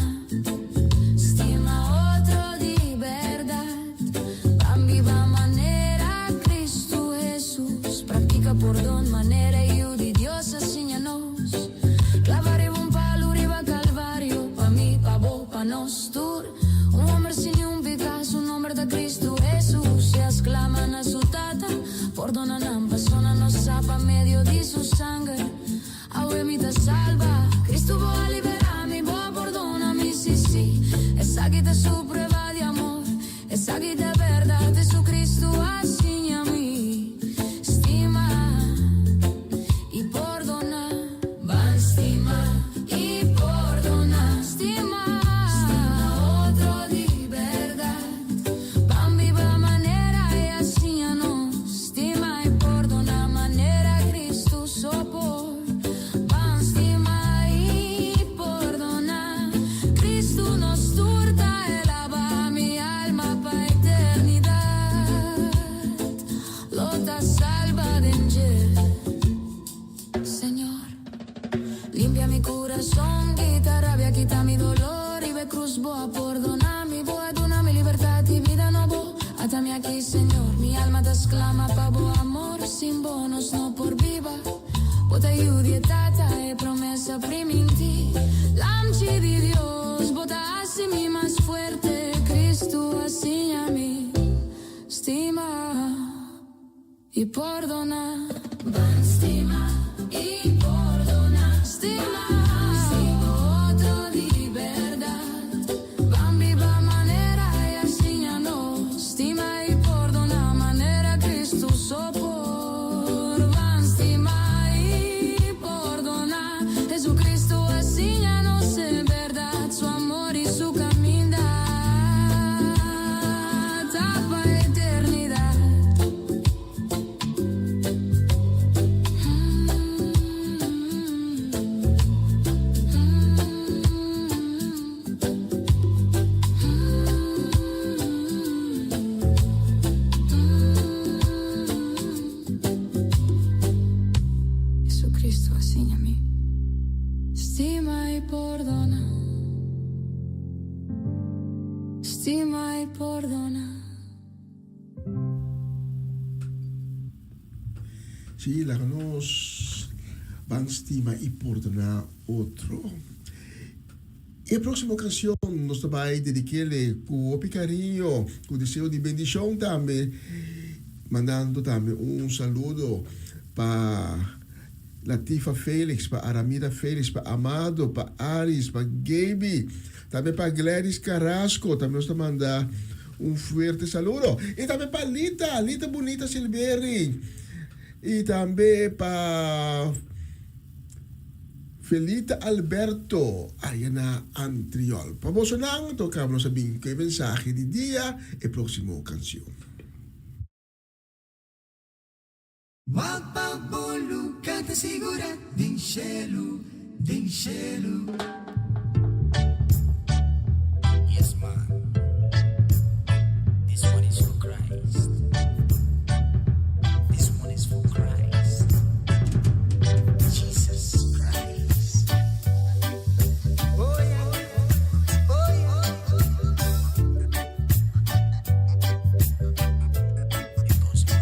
Stima otro di bèrdat. Ban biba manera Kristu Hesus. Praktiká pordon manera Yu di Dios a siña nos. Klavá riba un palu riba Kalvario. Pa mi, pa bo, pa nos tur. Un hòmber sin ningun piká, su nòmber ta Kristu Hesus. I a sklama na su Tata, pordona nan, paso nan no sa pa medio di su sanger. Awe mi ta salba, Kristu bo a liberá mi, bo a pordona mi, sí, sí. Esaki ta su prueba di amor, esaki ta bèrdat, Hesukristu a siña mi. Stima i pordoná. Ban stima i pordoná. Stima, stima otro di bèrdat. Ban biba manera El a siña nos. Stima i pordoná manera Kristu so por. Ban stima i pordoná. Kristu nos tur ta alabá mi alma pa eternidat. Lo ta salba den dje. Señor, limpia mi kurason, kita rabia, kita mi doló. Riba krus, bo a pordoná mi, bo a duna mi libertat i bida nobo. Ata mi aki, Señor, mi alma ta sklama pa bo amor. Sin bo nos no por biba. Bo ta Yu di Tata e promesa primintí. Lamchi di Dios, bo ta hasi mi mas fuerte. Kristu a siña mi, stima i pordoná. Ban stima i pordoná. Stima, stima otro di bèrdat. Ban biba manera El a siña nos. Stima i pordoná manera Kristu so por. Ban stima i pordoná. Hesukristu a siña nos en bèrdat. Su amor i su kaminda ta pa eternidat. Hesukristu a siña mi. Stima i pordoná. Stima i pordoná. Sí, laga nos ban stima i pordoná otro. E próksimo kanshon nos ta bai dedik'é ku hopi kariño, ku deseo di bendishon tambe, mandando tambe un saludo pa Latifa Felix, pa Aramida Felix, pa Amado, pa Aris, pa Gaby, tambe pa Gladys Carrasco, tambe nos ta manda un fuerte saludo. I tambe pa Lita, Lita Bunita Silveri, i tambe pa Felita Alberto, Ariana Antriol. Pa bosonan toca nos a bin cu e mensahe di dia, e proximo cancion. Wak pa bo luga ta sigura den shelu, den shelu. Yes man, this one is for Christ. This one is for Christ. Jesus Christ. Oh yeah, oh yeah. It goes on.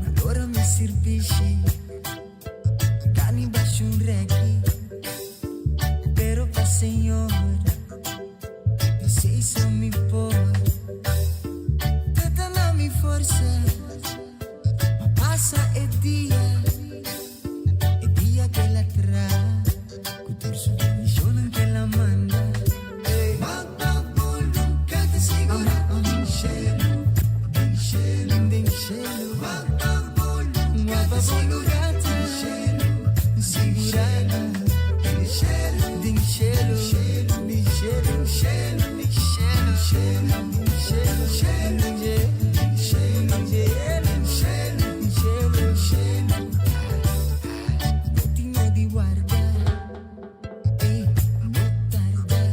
Malora mi sirbishi, Dani baixo um reggae, pero pa Señor, preciso mi por. Tata na mi forsa, pa pasa e dia, e dia ku El a traha, ku tur su bendishonnan ku El a manda. Wak pa bo luga ta sigura den shelu, den shelu, den shelu. Wak pa bo luga ta sigura den shelu, sigura den shelu, den shelu, den shelu, shelu, shelu, shelu, shelu, shelu, shelu, shelu, shelu, shelu, shelu. No tin di warda, ey, no tarda.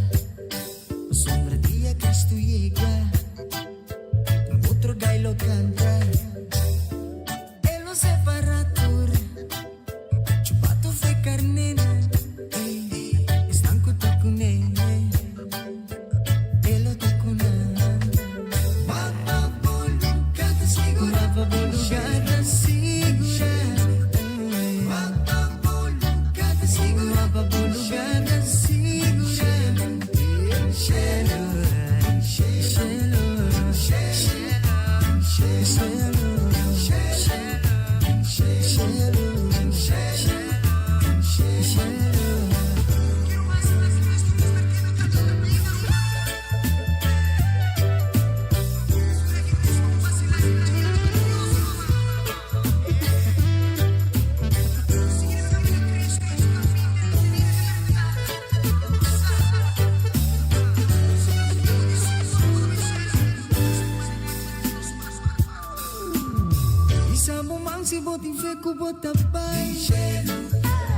bo ta bai. Den shelu,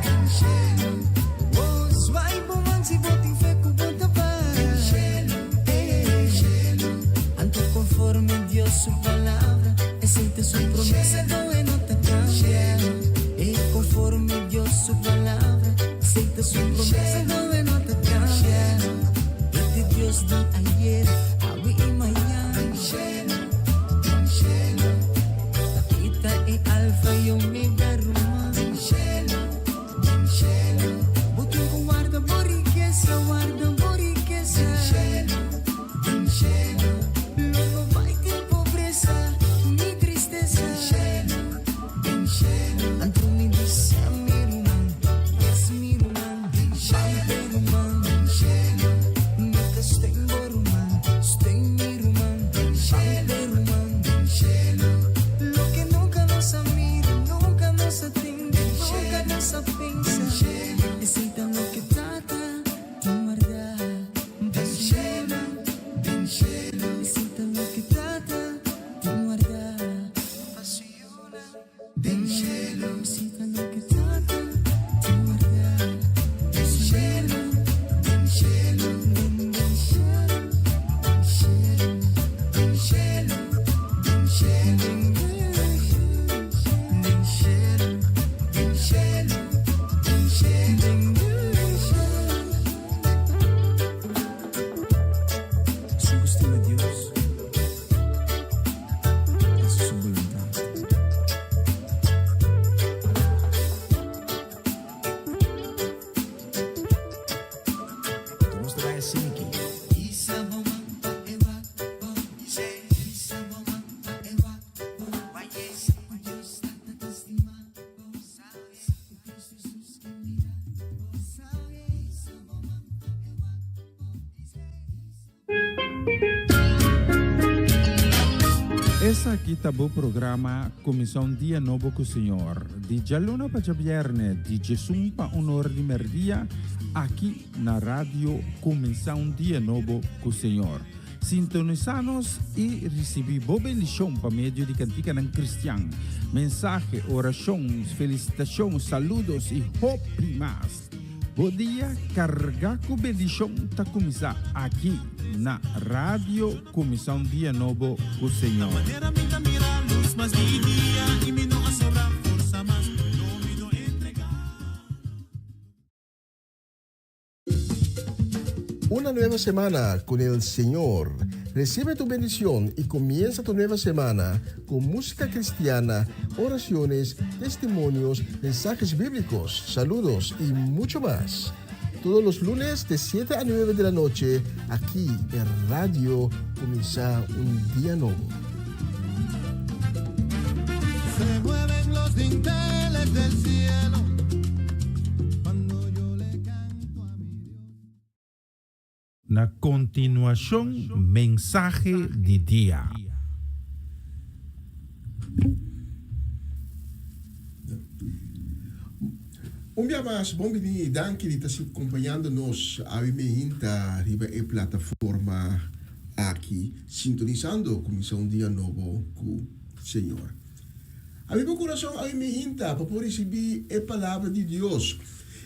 den shelu. Oh, zwaai bo man si bo tin fe ku bo ta bai. Den shelu, den shelu. Anto konforme Dios su palabra, esei ta su promesa ku e no ta kambia. E konforme Dios su palabra, esei ta su promesa ku e no ta kambia. E ta Dios di ayer, awe i mañan. Den shelu, den shelu. E ta e Alfa i Omega, ruman. Den shelu, den shelu. Bo tin ku warda bo rikesa, warda bo rikesa. Den shelu, den shelu. Lo no bai tin pobresa ni tristesa. Den shelu, den shelu. Anto mi bisa mi ruman, yes mi ruman. Den shelu, ruman, den shelu. Mi ta steun bo ruman, steun mi ruman. Den shelu, ruman, den shelu. Loke nunka nos a mira, nunka nos a tende, nunka nos a pensa. Esei ta loke Tata tin wardá pa su yunan. Esei ta loke Tata tin wardá pa su yunan. Esei ta loke Tata tin wardá pa su yunan. Esun ku stima Dios, hasi su boluntat. Anto nos ta bai asina aki. Esaki ta bo programa Kuminsá un Dia Nobo ku Señor, di djaluna pa djabièrnè, di djesun pa un or di mèrdia, aki na Radio Kuminsá un Dia Nobo ku Señor. Sintonisá nos i risibí bo bendishon pa medio di kantikanan kristian, mensahe, orashon, felisitashon, saludos i hopi mas. Bo dia kargá ku bendishon ta kuminsá aki na Radio Kuminsá un Dia Nobo ku Señor. Una nueva semana con el Señor. Recibe tu bendición y comienza tu nueva semana con música cristiana, oraciones, testimonios, mensajes bíblicos, saludos y mucho más. Todos los lunes de 7 a 9 de la noche, aquí en Radio Comienza un Día Nuevo. Se mueven los dinteles del cielo cuando yo le canto a mi Dios. Na kontinuashon mensahe di dia. Un bia mas, bon bini i danki di ta kompañando nos awe meinta riba e plataforma aki, sintonisando Kuminsá un Dia Nobo ku Señor. Abi bo kurason awe meinta pa por risibí e Palabra di Dios,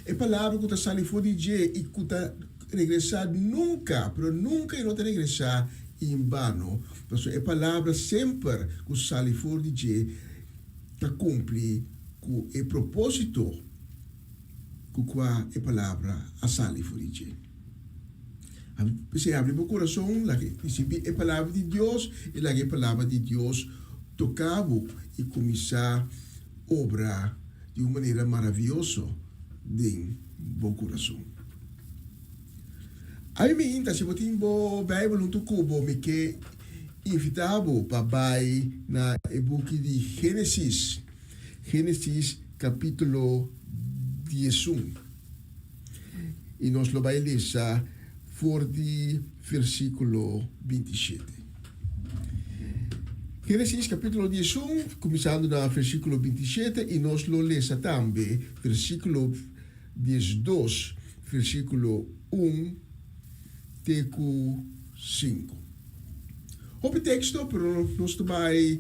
e Palabra ku ta sali for di dje i ku ta regresá nunka, pero nunka e no ta regresá en bano, pasobra e Palabra semper ku sali for di dje ta kumpli ku e propósito ku kua e Palabra a sali for di dje. P'esei abri bo kurason, laga risibí e Palabra di Dios i laga e Palabra di Dios toka bo i kuminsá obra di un manera maravioso den bo kurason. Ami mi inta, si bo tin bo Bijbel huntu ku bo, mi ke invitá bo pa bai na e buki di Génesis, Génesis kapítulo diesun. I nos lo bai lesa for di versíkulo bintishete. Génesis kapítulo diesun, kuminsando na versíkulo bintishete, i nos lo lesa tambe versíkulo 12, versíkulo un te ku sinku. Hopi teksto, pero nos ta bai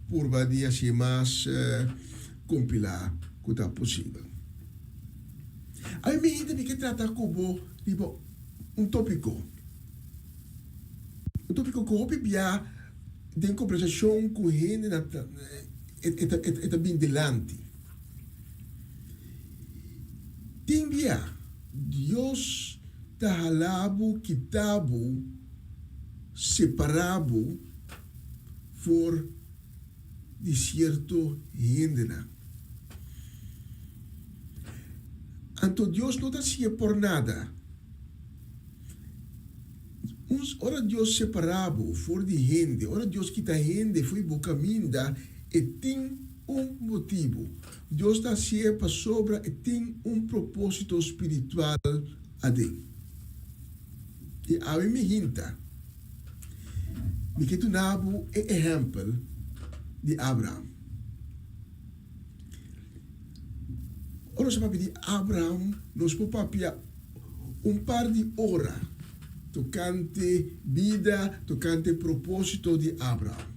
purba di hasi mas. kompilá ku ta posibel. Awe mi hende mi ke trata ku bo riba un tópiko, un tópiko ku hopi bia den kombersashon ku hendenan e ta bin dilanti. Tin bia Dios ta hala bo, kita bo, separa bo for di sierto hendenan. Anto Dios no ta hasié por nada. Uns ora Dios separá bo for di hende, ora Dios kita hende fo'i bo kaminda, e tin un motibu. Dios ta hasié pasobra e tin un propósito spiritual aden. I awe mi hinta, mi ke duna bo e ehèmpel di Abraham. Ora nos a papia di Abraham, nos por papia un par di ora tokante bida, tokante propósito di Abraham.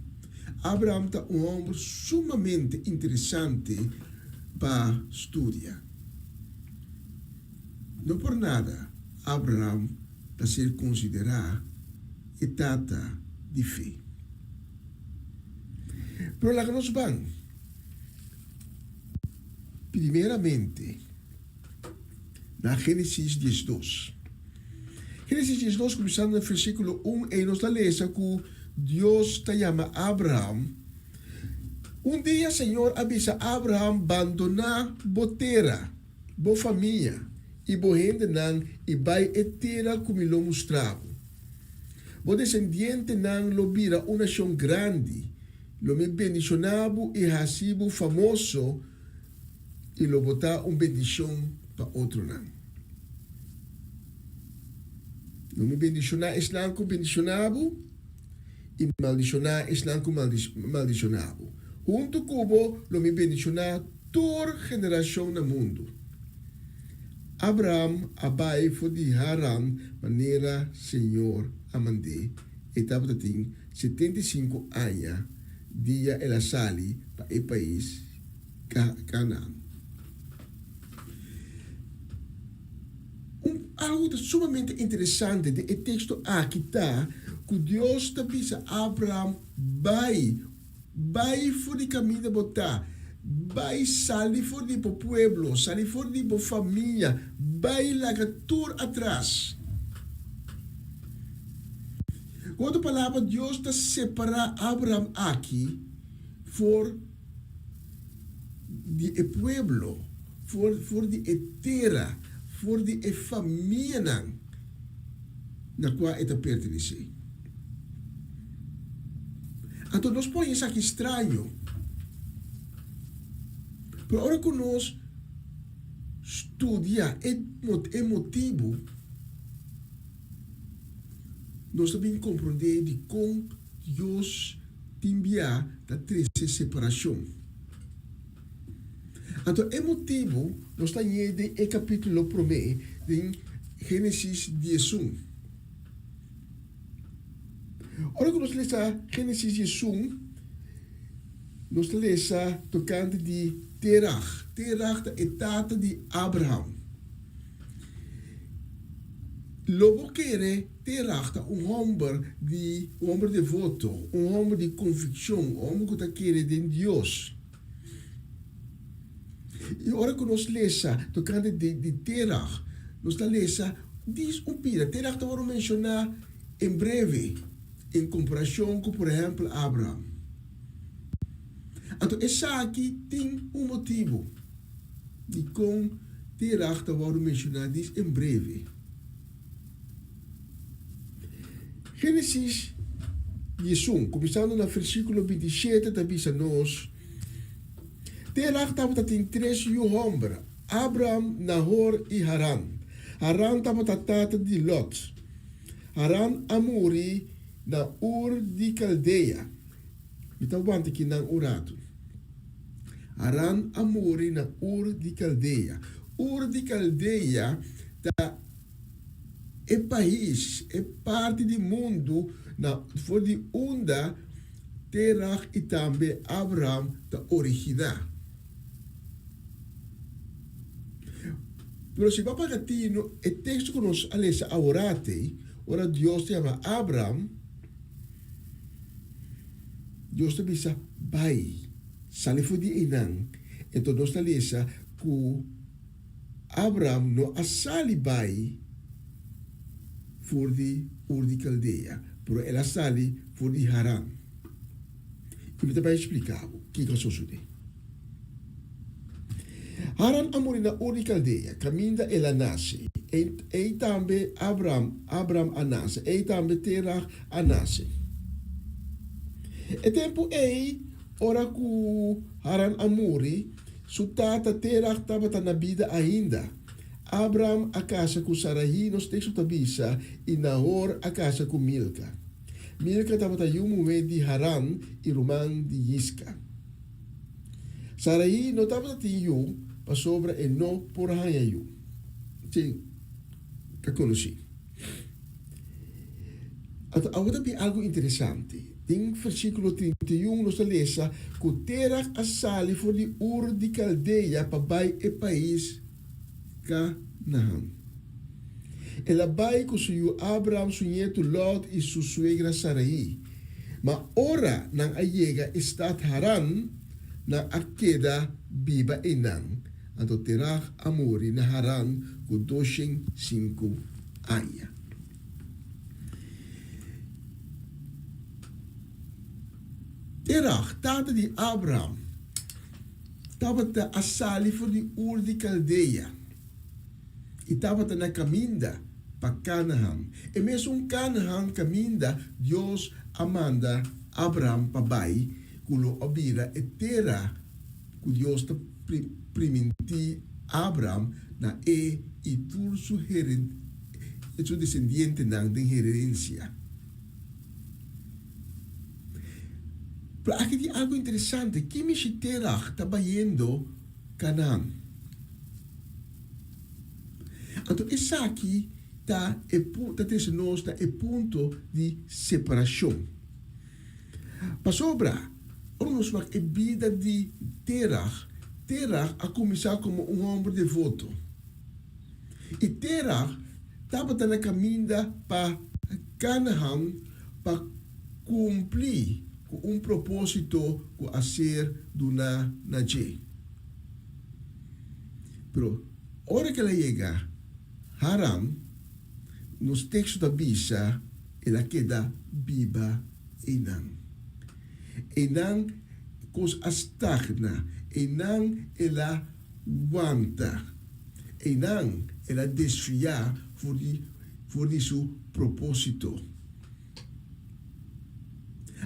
Abraham ta un hòmber sumamente interesante pa studia. No por nada Abraham ta ser konsiderá e tata di fe. Pero laga nos ban primeramente na Génesis diesdos. Génesis diesdos kuminsando na versíkulo un ei nos ta lesa ku Dios ta yama Abraham. Un dia Señor a bisa Abraham bandoná bo tera, bo famia i bo hendenan i bai e tera ku mi lo mustra bo. Bo desendientenan lo bira un nashon grandi. Lo mi bendishoná bo i hasi bo famoso, i lo bo ta un bendishon pa otronan. Lo mi bendishoná esnan ku bendishoná bo, i maldishoná esnan ku maldishoná bo. Huntu ku bo lo mi bendishoná tur generashon na mundu. Abraham a bai for di Haran manera Señor a mand'é. E tabata tin 75 aña dia el a sali pa e pais Canaan. Un algu ta sumamente interesante den e teksto aki ta ku Dios ta bisa Abraham bai Bai for di kaminda bo ta. Bai sali for di bo pueblo, sali for di bo famia, bai laga tur atras. Ku otro palabra, Dios ta separá Abraham aki for di e pueblo, for for di e tera, for di e famianan na kua e ta pertenesé. Anto nos por esaki straño. Pero ora ku nos studia e e motibu, nos ta bin komprondé dikon Dios tin bia ta trese separashon. Anto e motibu nos ta hañ'é den e kapítulo promé den Génesis diesun. Ora ku nos lesa Génesis 11, nos ta lesa tokante di Terag. Terag ta e tata di Abraham. Lo bo kere Terag ta un hòmber di un hòmber devoto, un hòmber di konvikshon, un hòmber ku ta kere den Dios. I ora ku nos lesa tokante di di Terag, nos ta lesa dis un pida. Terag ta wòrdu menshoná en breve en komparashon ku, por ehèmpel, Abraham. Anto esaki tin un motibu dikon Terag ta wòrdu menshoná dis en breve. Génesis 11, kuminsando na versíkulo 27, ta bisa nos, Terag tabata tin tres yu hòmber, Abram, Nahor i Haran. Haran tabata tata di Lòt. Haran a muri na Ur di Kaldea. Mi ta wanta kinan un ratu. Haran a muri na Ur di Kaldea. Ur di Kaldea ta e pais, e parti di mundu na for di unda Terag i tambe Abraham ta originá. Pero si bo a paga tino, e teksto ku nos a lesa aworate, ora Dios ta yama Abram, Dios ta bisa, Bai, sali for di einan. Enton nos ta lesa ku Abram no a sali bai for di Ur di Kaldea, pero el a sali for di Haran. I mi ta bai splika bo kiko a sosodé. Haran a muri na Ur di Kaldea, kaminda el a nase. Ei tambe Abram, Abram a nase. Ei tambe Terah a nase. E tempu ei, ora ku Haran a muri, su tata Terah tabata na bida ainda. Abram a kasa ku Sarahi, nos teksto ta bisa, i Nahor a kasa ku Milka. Milka tabata yu muhé di Haran i ruman di Yiska. Saraí no tabata tin yu pasobra e no por haña yu. Sí, ta konosí. Anto awor ta bin algu interesante. Den versíkulo 31 nos ta lesa ku Terah a sali for di Ur di Kaldea pa bai e pais Kanahan. El a bai ku su yu Abram, su ñetu Lòt i su suegra Saraí. Ma ora nan a yega e stat Haran, nan a keda biba einan. Anto Terag a muri na Haran ku doshen sinku aña. Terag, tata di Abram, tabata a sali for di Ur di Kaldea. I tabata na kaminda pa Kanahan, e mesun Kanahan kaminda Dios a manda Abraham pa bai, ku lo a bira e tera ku Dios ta primintí Abraham na e i tur su su desendientenan den herensia. Pero aki tin algu interesante, ki mishi Terah ta bayendo Kanahan? Anto esaki ta e ta trese nos na e punto di separashon. Pasobra ora nos wak e bida di Terah, Terah a kuminsá komo un hòmber devoto. I Terah tabata na kaminda pa Kanahan pa kumpli ku un propósito ku a ser duná na dje. Pero ora ku el a yega Haran, nos teksto ta bisa el a keda biba einan. Einan kos a stagna, einan el a wanta, einan el a desviá for di for di su propósito.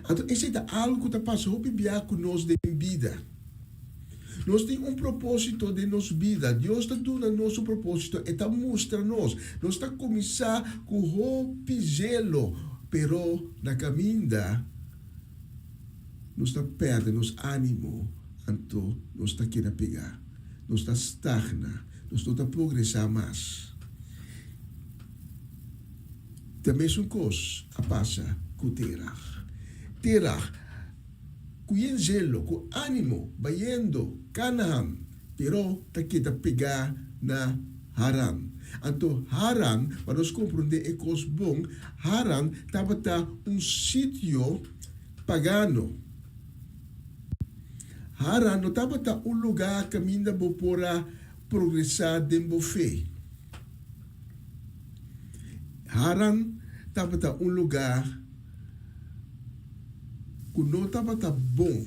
Anto esei ta algu ku ta pasa hopi bia ku nos den bida. Nos tin un propósito den nos bida. Dios ta duna nos un propósito, e ta mustra nos. Nos ta kuminsá ku hopi zelo, pero na kaminda nos ta pèrdè nos ánimo, anto nos ta keda pegá. Nos ta stagna, nos no ta progresá mas. Ta mesun kos a pasa ku Terah. Terah, ku yen zelo, ku ánimo, bayendo Kanahan, pero ta keda pegá na Haran. Anto Haran, pa nos komprondé e kos bon, Haran tabata un sitio pagano. Haran no tabata un lugá kaminda bo por a progresá den bo fe. Haran tabata un lugá ku no tabata bon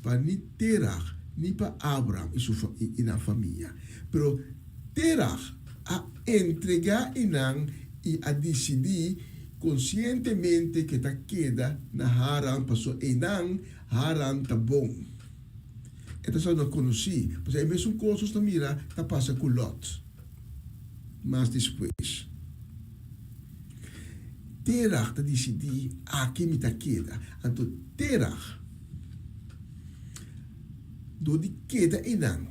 pa ni Terah ni pa Abram i su i nan famia. Pero Terah a entregá i nan i a disidí konsientemente ku e ta keda na Haran pasobra einan Haran ta bon. E ta sa no konosí, pasobra e mesun kos nos ta mira ta pasa ku Lòt. Mas despues, Terah ta disidí, Aki mi ta keda. Anto Terah, dor di keda einan,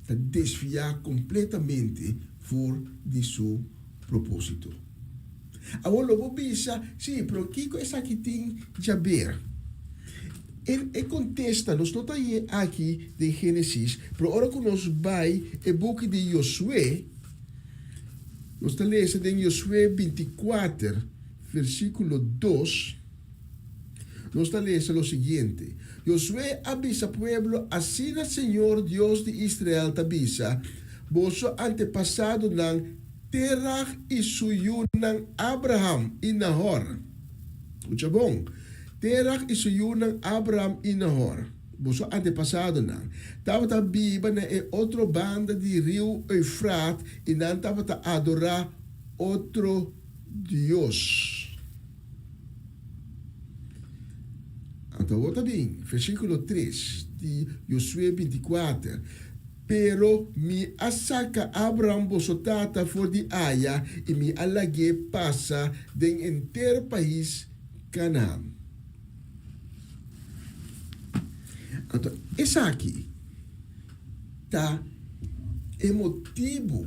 ta desviá kompletamente for di su propósito. Awor lo bo bisa, Sí, pero kiko esaki tin djaber? E e kontesta nos no ta hañ'é aki den Génesis, pero ora ku nos bai e buki di Josué. Nos ta lesa den Josué bintikuater, versíkulo dos, nos ta lesa lo siguiente, Josué a bisa pueblo, Asina señor Dios di Israel ta bisa, Boso antepasadonan Terah i su yunan Abraham i Nahor. Skucha bon, Terah i su yunan Abraham i Nahor, boso antepasadonan, tabata biba na e otro banda di riu Eufrat i nan tabata adorá otro dios. Anto awor ta bin versíkulo tres di Josué bintikuater, Pero mi a saka Abraham boso tata for di aya i mi a lag'é pasa den henter pais Kanaan. Anto esaki ta e motibu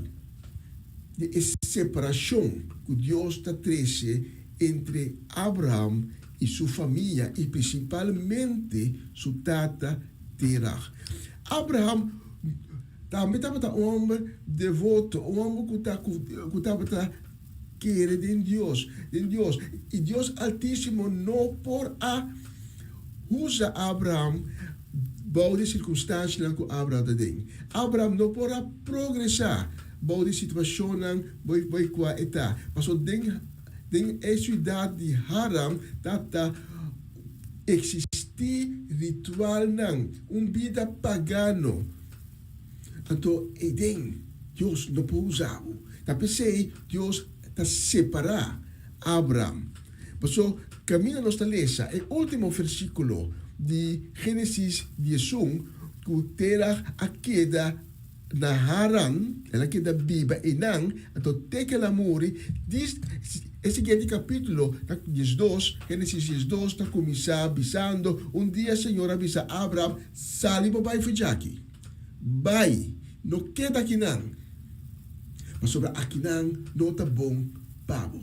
di e separashon ku Dios ta trese entre Abraham i su famia i prinsipalmente su tata Terah. Abraham tambe tabata un homber devoto, un homber ku ta ku tabata kere den Dios, den Dios. I Dios Altísimo no por a usa Abraham bou di sirkunstansianan ku Abraham ta den. Abraham no por a progresá bou di situashonnan bou bou kua e ta. Pasobra den den e siudat di Haran tabata Eksistí ritualnan, un bida pagano. Anto eiden Dios no por usa bo. Ta p'esei Dios ta separá Abraham. Paso kaminda nos ta lesa e último versíkulo di Génesis diesun ku Terah a keda na Haran, el a keda biba einan, anto te ku el a muri. Dis, e siguiente kapítulo, ta diesdos, Génesis diesdos, ta kuminsá bisando, Un dia Señor a bisa Abraham, Sali bo bai for djaki. Bai, no keda akinan, pasobra akinan no ta bon pa bo.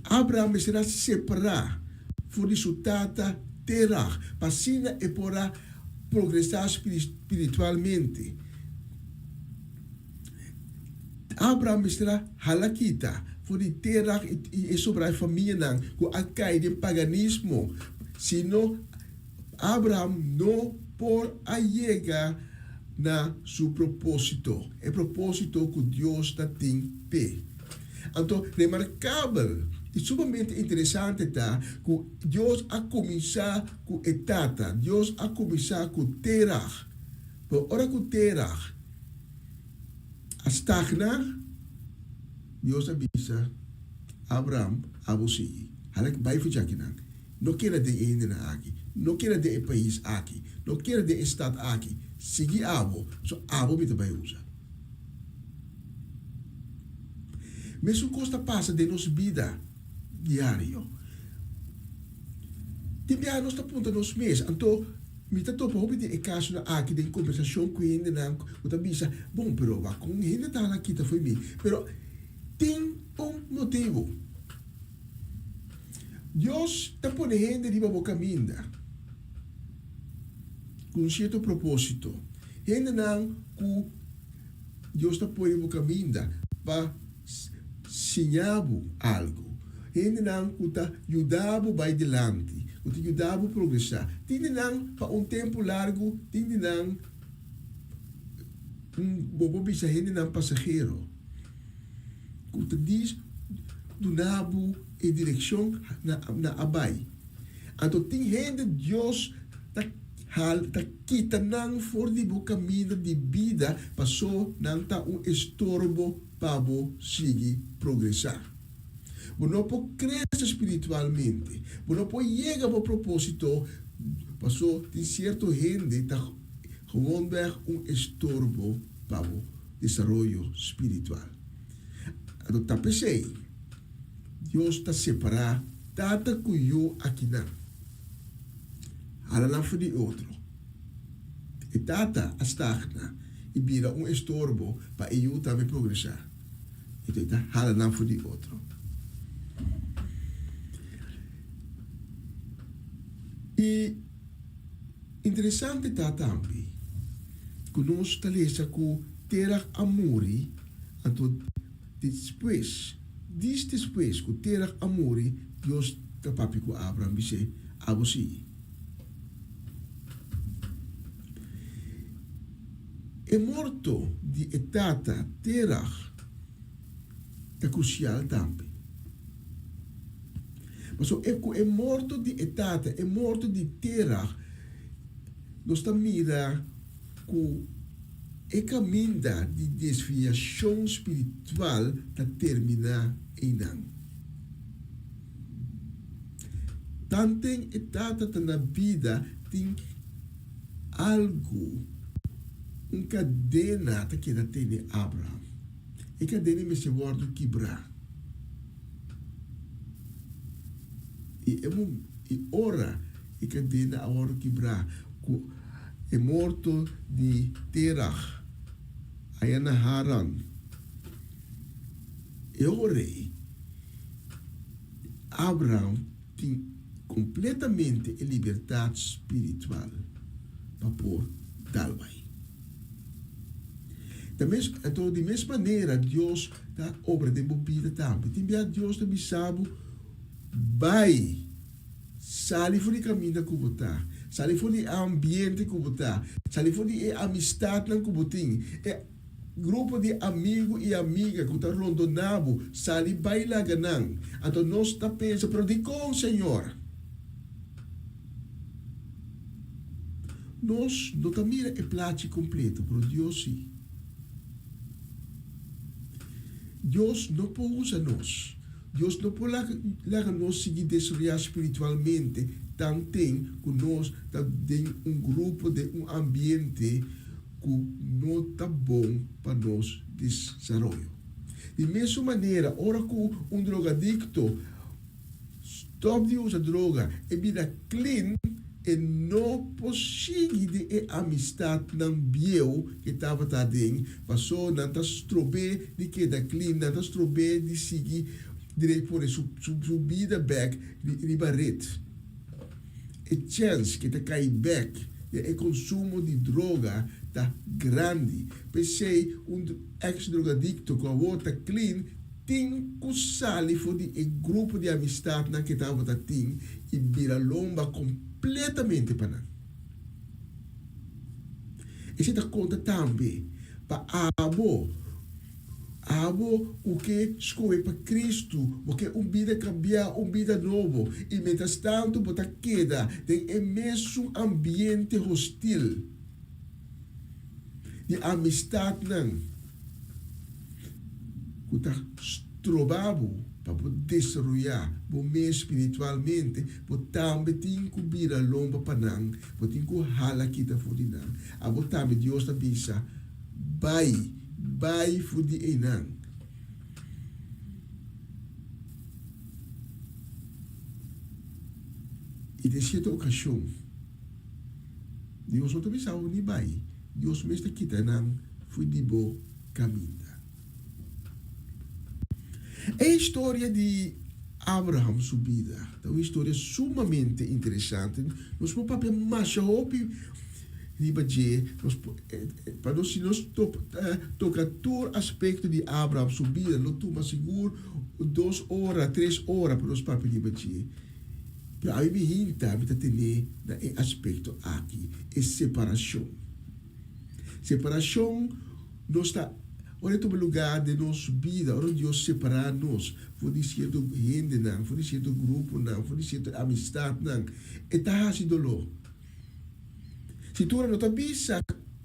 Abraham mester a separá for di su tata Terah, pa asina e por a progresá spiritualmente. Abraham mester a hala kita for di Terah i e sobrá e famianan ku a kai den paganismo, sino Abraham no por a yega na su propósito, e propósito ku Dios ta tin p'e. Anto, remarkabel i sumamente interesante ta ku Dios a kuminsá ku e tata, Dios a kuminsá ku Terah. Pero ora ku Terah a stagna, Dios a bisa Abraham, Abo sigui, hala bai for djakinan. No keda den e hendenan aki, no keda den e pais aki, no keda den e stat aki. Sigui abo, pasobra abo mi ta bai usa. Mesun kos ta pasa den nos bida diario. Tin biaha nos ta puntra nos mes, anto mi ta topa hopi den e kasonan aki den kombersashon ku hendenan ku ta bisa, Bon, pero wak kon hende ta hala kita fo'i mi? Pero tin un motibu. Dios ta pone hende riba bo kaminda ku un sierto propósito. Hendenan ku Dios ta pone bo kaminda pa siña bo algu. Hendenan ku ta yuda bo bai dilanti, ku ta yuda bo progresá. Tin di nan pa un tempu largu, tin di nan un, bo por bisa hendenan pasahero. Ku ta dis duna bo e direkshon na na a bai. Anto tin hende Dios ta hal ta kita nan for di bo kaminda di bida paso nan ta un estorbo pa bo sigui progresá. Bo no por krese spiritualmente, bo no por yega bo propósito paso tin sierto hende ta gewoonweg un estorbo pa bo. desaroyo spiritual. Anto ta p'esei Dios ta separá tata ku yu akinan. Hala nan for di otro. E tata a stagna i bira un estorbo pa e yu tambe progresá. Anto e ta hala nan for di otro. I Interesante ta tambe ku nos ta lesa ku Terah a muri. Anto despues, dis despues ku Terah a muri, Dios ta papia ku Abraham bis'é, Abo sigui. E morto di e tata Terah ta krusial tambe. Pasobra e ku e morto di e tata, e morto di Terah, nos ta mira ku e kaminda di desviashon spiritual ta terminá einan. Tanten e tata ta na bida tin algu, un kadena ta keda tene Abraham. E kadena mester wòrdu kibrá. I e i ora e kadena a wòrdu kibrá ku e morto di Terah aya na Haran, e ora ei Abraham tin kompletamente e libertat spiritual pa por dal bai. Ta mes, anto di mes manera Dios ta obra den bo bida tambe. Tin bia Dios ta bisa bo, Bai, sali for di kaminda ku bo ta, sali for di e ambiente ku bo ta, sali for di e amistatnan ku bo tin, e grupo di amigu i amiga ku ta rondoná bo, sali bai laga nan. Anto nos ta pensa, Pero dikon, Señor? Nos no ta mira e plachi kompleto, pero Dios sí. Dios no por usa nos. Dios no por laga nos sigui desaroyá spiritualmente tanten ku nos ta den un grupo, den un ambiente ku no ta bon pa nos desaroyo. Di mesun manera, ora ku un drogadikto Stop di usa droga, e bira clean, e no por sigui den e amistadnan bieu ke tabata aden, paso nan ta strob'é di keda clean, nan ta strob'é di sigui direi pone su su bida bek riba rit. E chens ke ta kai bek den e consumo di droga ta grandi. P'esei un ex drogadicto ku awor ta clean Tin ku sali for di e grupo di amistatnan ke tabata tin i bira lomba kompletamente pa nan. Esei ta konta tambe pa abo. Abo ku ke skohe pa Kristu, bo ke un bida kambiá, un bida nobo, i mientrastantu bo ta keda den e mesun ambiente hostil di amistatnan. Ku ta stroba bo pa bo desaroyá bo mes spiritualmente, bo tambe tin ku bira lomba pa nan, bo tin ku hala kita for di nan. Abo tambe Dios ta bisa, Bai, bai for di einan. I den sierto okashon, Dios no ta bisa bo ni bai, Dios mes ta kita nan for di bo kaminda. E historia di Abraham su bida ta un historia sumamente interesante. Nos por papia masha hopi riba dje. Nos por, pa nos, si nos toka tur aspekto di Abraham su bida, lo tuma sigur dos ora, tres ora pa nos papia riba dje. Pero ami mi hinta, mi ta tene na e aspekto aki, e separashon. Separashon nos ta ora e tuma lugá den nos bida, ora Dios separá nos for di sierto hendenan, for di sierto gruponan, for di sierto amistatnan, e ta hasi doló. Skritura no ta bisa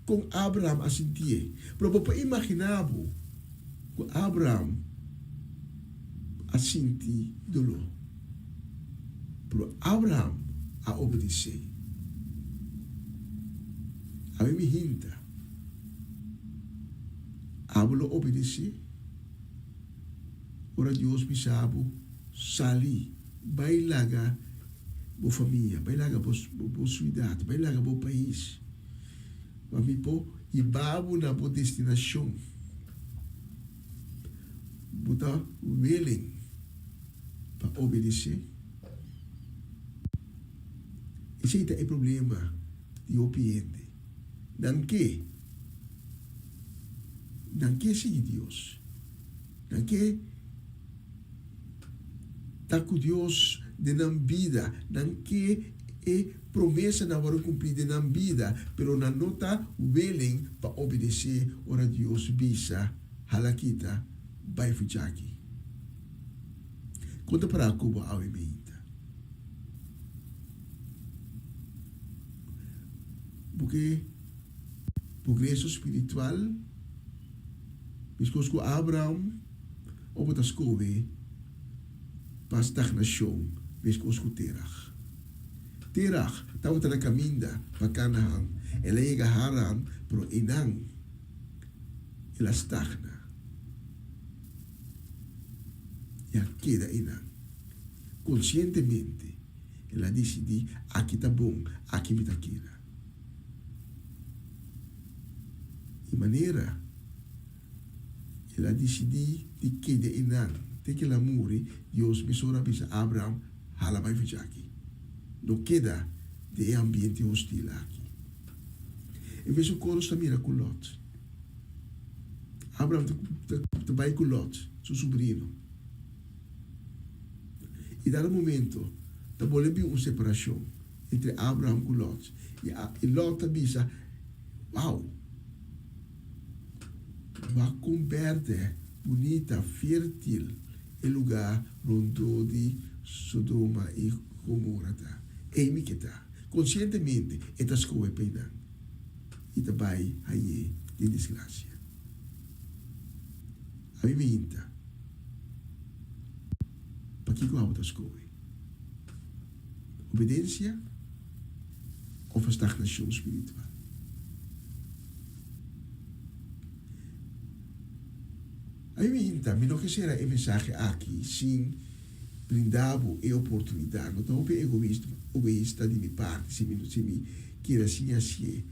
kon Abraham a sintié, pero bo por imaginá bo ku Abraham a sinti doló. Pero Abraham a obedesé. Ami mi hinta. Abo lo obedesé? Ora Dios bisa bo, Sali, bai laga bo famia, bai laga bo suidat, bai laga bo pais, pa mi por hiba bo na bo destinashon. Bo ta willing pa obedesé? Esei ta e problema di hopi hende. Nan ke, nan ke sigui Dios. Nan ke ta ku Dios den nan bida, nan ke e promesanan wòrdu kumplí den nan bida, pero nan no ta willing pa obedesé ora Dios bisa, Hala kita, bai fuchaki. Kon ta pará ku bo awe meinta? Bo ke progreso spiritual meskos ku Abraham o bo ta skohe pa stagnashon meskos ku Terah? Terah tabata na kaminda pa Kanahan. El a yega Haran, pero einan el a stagna i a keda einan. Konsientemente el a disidí, Aki ta bon, aki mi ta keda. E manera el a disidí di keda einan te ku el a muri, Dios mesora a bisa Abraham, Hala bai fechá aki. No keda den e ambiente hostil aki. E mesun kos nos ta mira ku Lòt. Abraham ta bai ku Lòt, su subrino. I dado momento ta bolbe bin un separashon entre Abraham ku Lòt. I Lòt ta bisa, Wow! Wak kon bèrdè, bunita, fértil e lugá rondó di Sodoma i Gomora ta. Ei mi ke ta. Konsientemente e ta skohe pa einan i ta bai hañ'é den disgrasia. Ami mi hinta, Pakiko abo ta skohe? Obedensia òf e stagnashon spiritual? Ami mi hinta, mi no ke sera e mensahe aki sin brinda bo e oportunidat. No ta hopi egoista di mi parti si mi si mi kier asina hasié.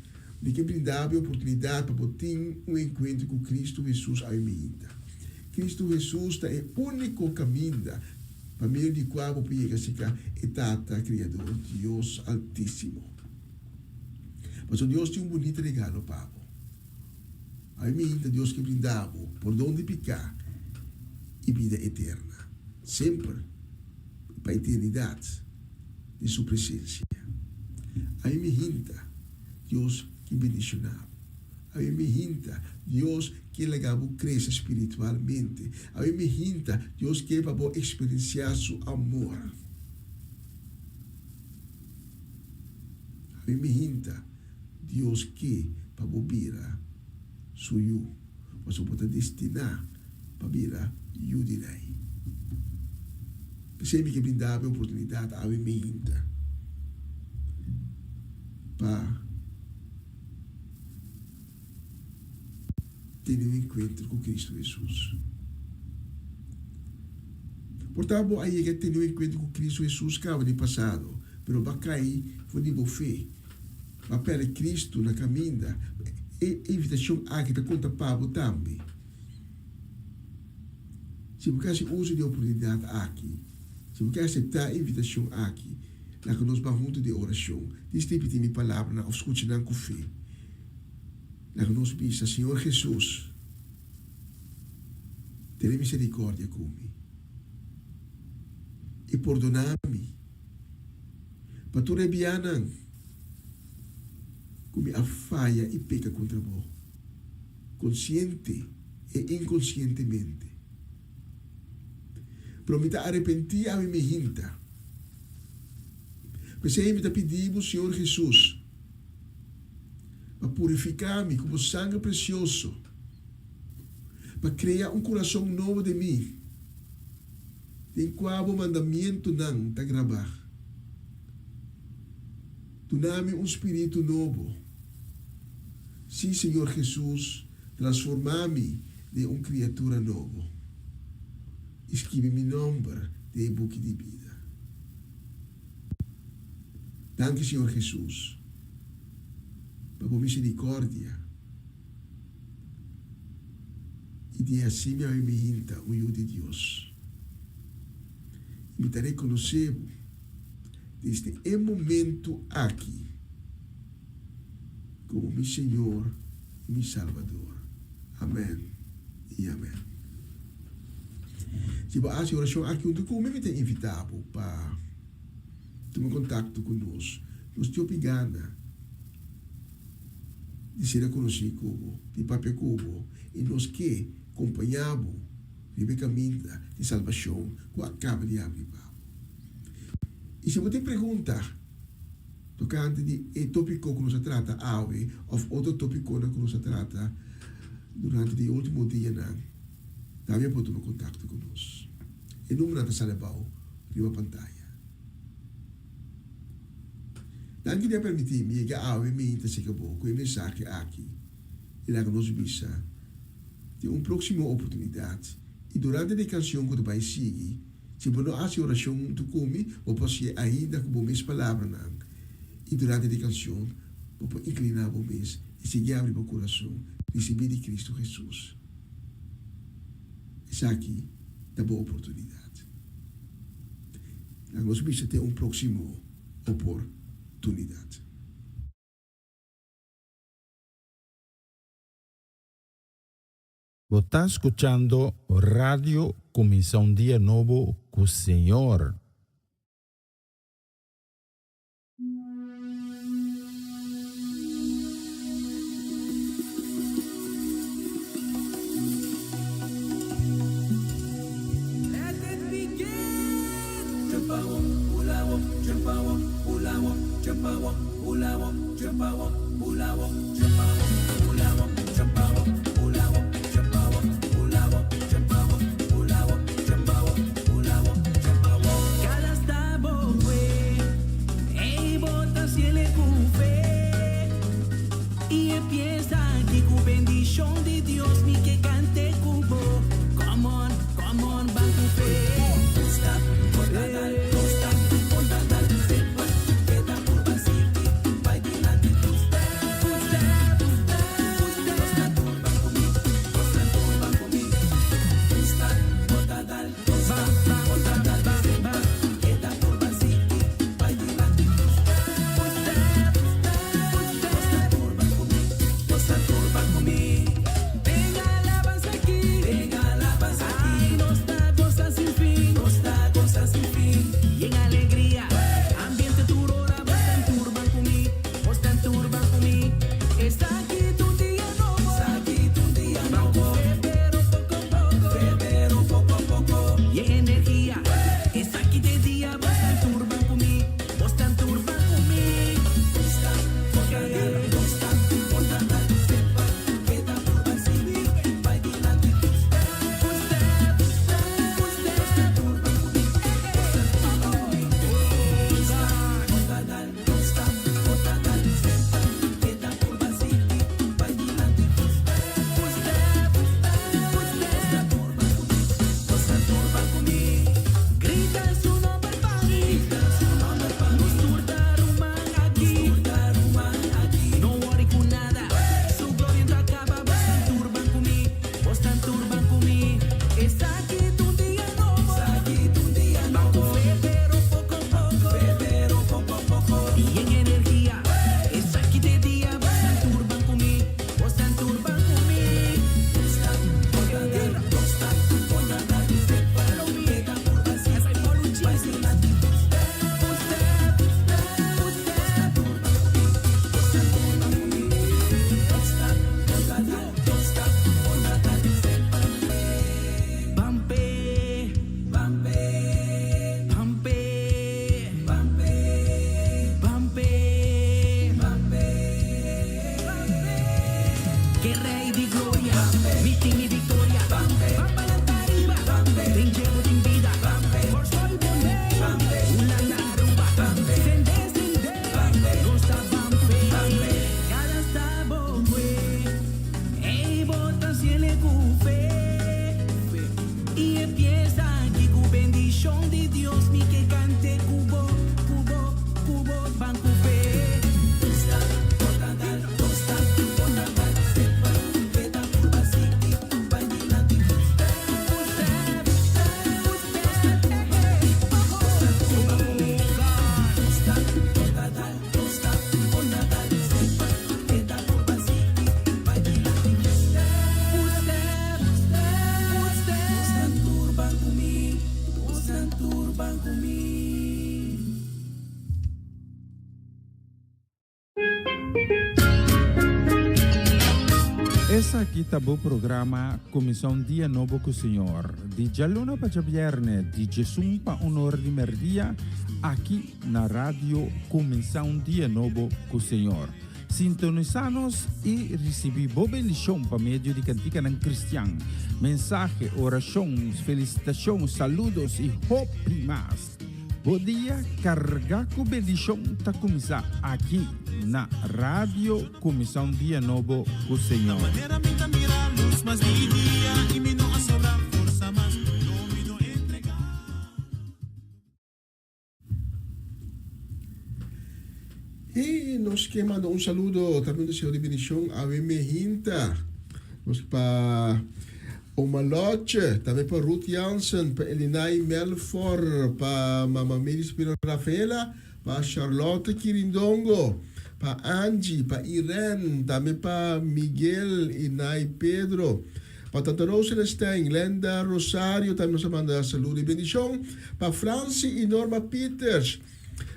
Mi ke brinda bo e oportunidat pa bo tin un enkuentro ku Kristu Hesus awe mainta. Kristu Hesus ta e úniko kaminda pa medio di kua bo por yega serka e Tata Kriador, Dios Altísimo. Pasobra Dios tin un bunita regalo pa bo. Awe mainta Dios ke brinda bo pordon di piká i bida eterna, semper i pa eternidat den su presensia. Awe mainta Dios ke bendishoná bo. Awe mainta Dios ke laga bo krese spiritualmente. Awe mainta Dios ke pa bo eksperensiá su amor. Awe mainta Dios ke pa bo bira Su yu, pasobra bo ta destiná pa bira yu di Rei. P'esei mi ke brinda bo e oportunidat awe meinta pa tene un enkuentro ku Kristu Hesus. Por ta bo a yega tene un enkuentro ku Kristu Hesus kaba den pasado, pero bo a kai for di bo fe. Pa perde Cristo na caminda, e invitacion aki ta conta pa bo tambe. Si bo ke haci uso di e oportunidad aki, si bo ke acepta e invitacion aki, laga nos ban hunto den oracion. Dis ripiti mi palabranan of scucha nan cu fe. Laga nos bisa, Señor Jesus, tene misericordia cu mi y pordona mi. Pa tur e bianan ku mi a faya i peka kontra bo, konsiente e inkonsientemente. Pero mi ta arepentí awe mi hinta. P'esei mi ta pidi bo, Señor Hesus, pa purifiká mi ku bo sanger presioso, pa krea un kurason nobo den mi. Den kua bo mandamientunan ta grabá. Duna mi un spiritu nobo. Sí, Señor Hesus, transformá mi den un kriatura nobo i skibi mi nòmber den e buki di bida. Danki, Señor Hesus, pa bo miserikòrdia. I di así mi a mi hinta un yu di Dios. I mi ta rekonosé bo desde e momentu aki komo mi Señor i mi Salbador. Amèn i amèn. Si bo a hasi orashon aki huntu ku mi, mi ta invitá bo pa tuma kontakto ku nos. Nos tin hopi gana di sera konosí ku bo, di papia ku bo, i nos ke kompañá bo riba e kaminda di salbashon ku a kaba di abri pa bo. I si bo tin pregunta tokante di e tópiko ku nos a trata awe òf otro tópikonan ku nos a trata durante di e último dianan, tambe por tuma kontakto ku nos. E numbernan ta sali abou riba pantaya. Danki di a permití mi yega awe mi ta seka bo ku e mensahe aki i laga nos bisa den un próksimo oportunidat i durante di e kanshon ku ta bai sigui. Si bo no hasi orashon huntu ku mi, bo por hasié ainda ku bo mes palabranan, i durante di kanshon bo por inkliná bo mes i sigui abri bo kurason risibí di Kristu Hesus. Esaki ta bo oportunidat. Laga nos bisa te un próksimo oportunidat. Bo ta skuchando Radio Kuminsá un Dia Nobo ku Señor. Esaki ta bo programa Kuminsá un Dia Nobo ku Señor, di djaluna pa djabièrnè, di djesun pa un or di mèrdia, aki na Radio Kuminsá un Dia Nobo ku Señor. Sintonisá nos i risibí bo bendishon pa medio di kantikanan kristian, mensahe, orashon, felisitashon, saludos i hopi mas. Bo dia kargá ku bendishon ta kuminsá aki na Radio Kuminsá un Dia Nobo ku Señor. Y nos ke manda un saludo, tambe un deseo di bendicion awe mehinta. Nos pa Oma Lotje, tambe pa Ruth Jansen, pa Elinay Melfor, pa Mama Mary Spino Rafaela, pa Charlotte Kirindongo, pa Angie, pa Irene, tambe pa Miguel y Nay Pedro, pa Tata Rose Celestijn, Glenda Rosario, tambe nos a manda saludo y bendicion, pa Francie y Norma Peters,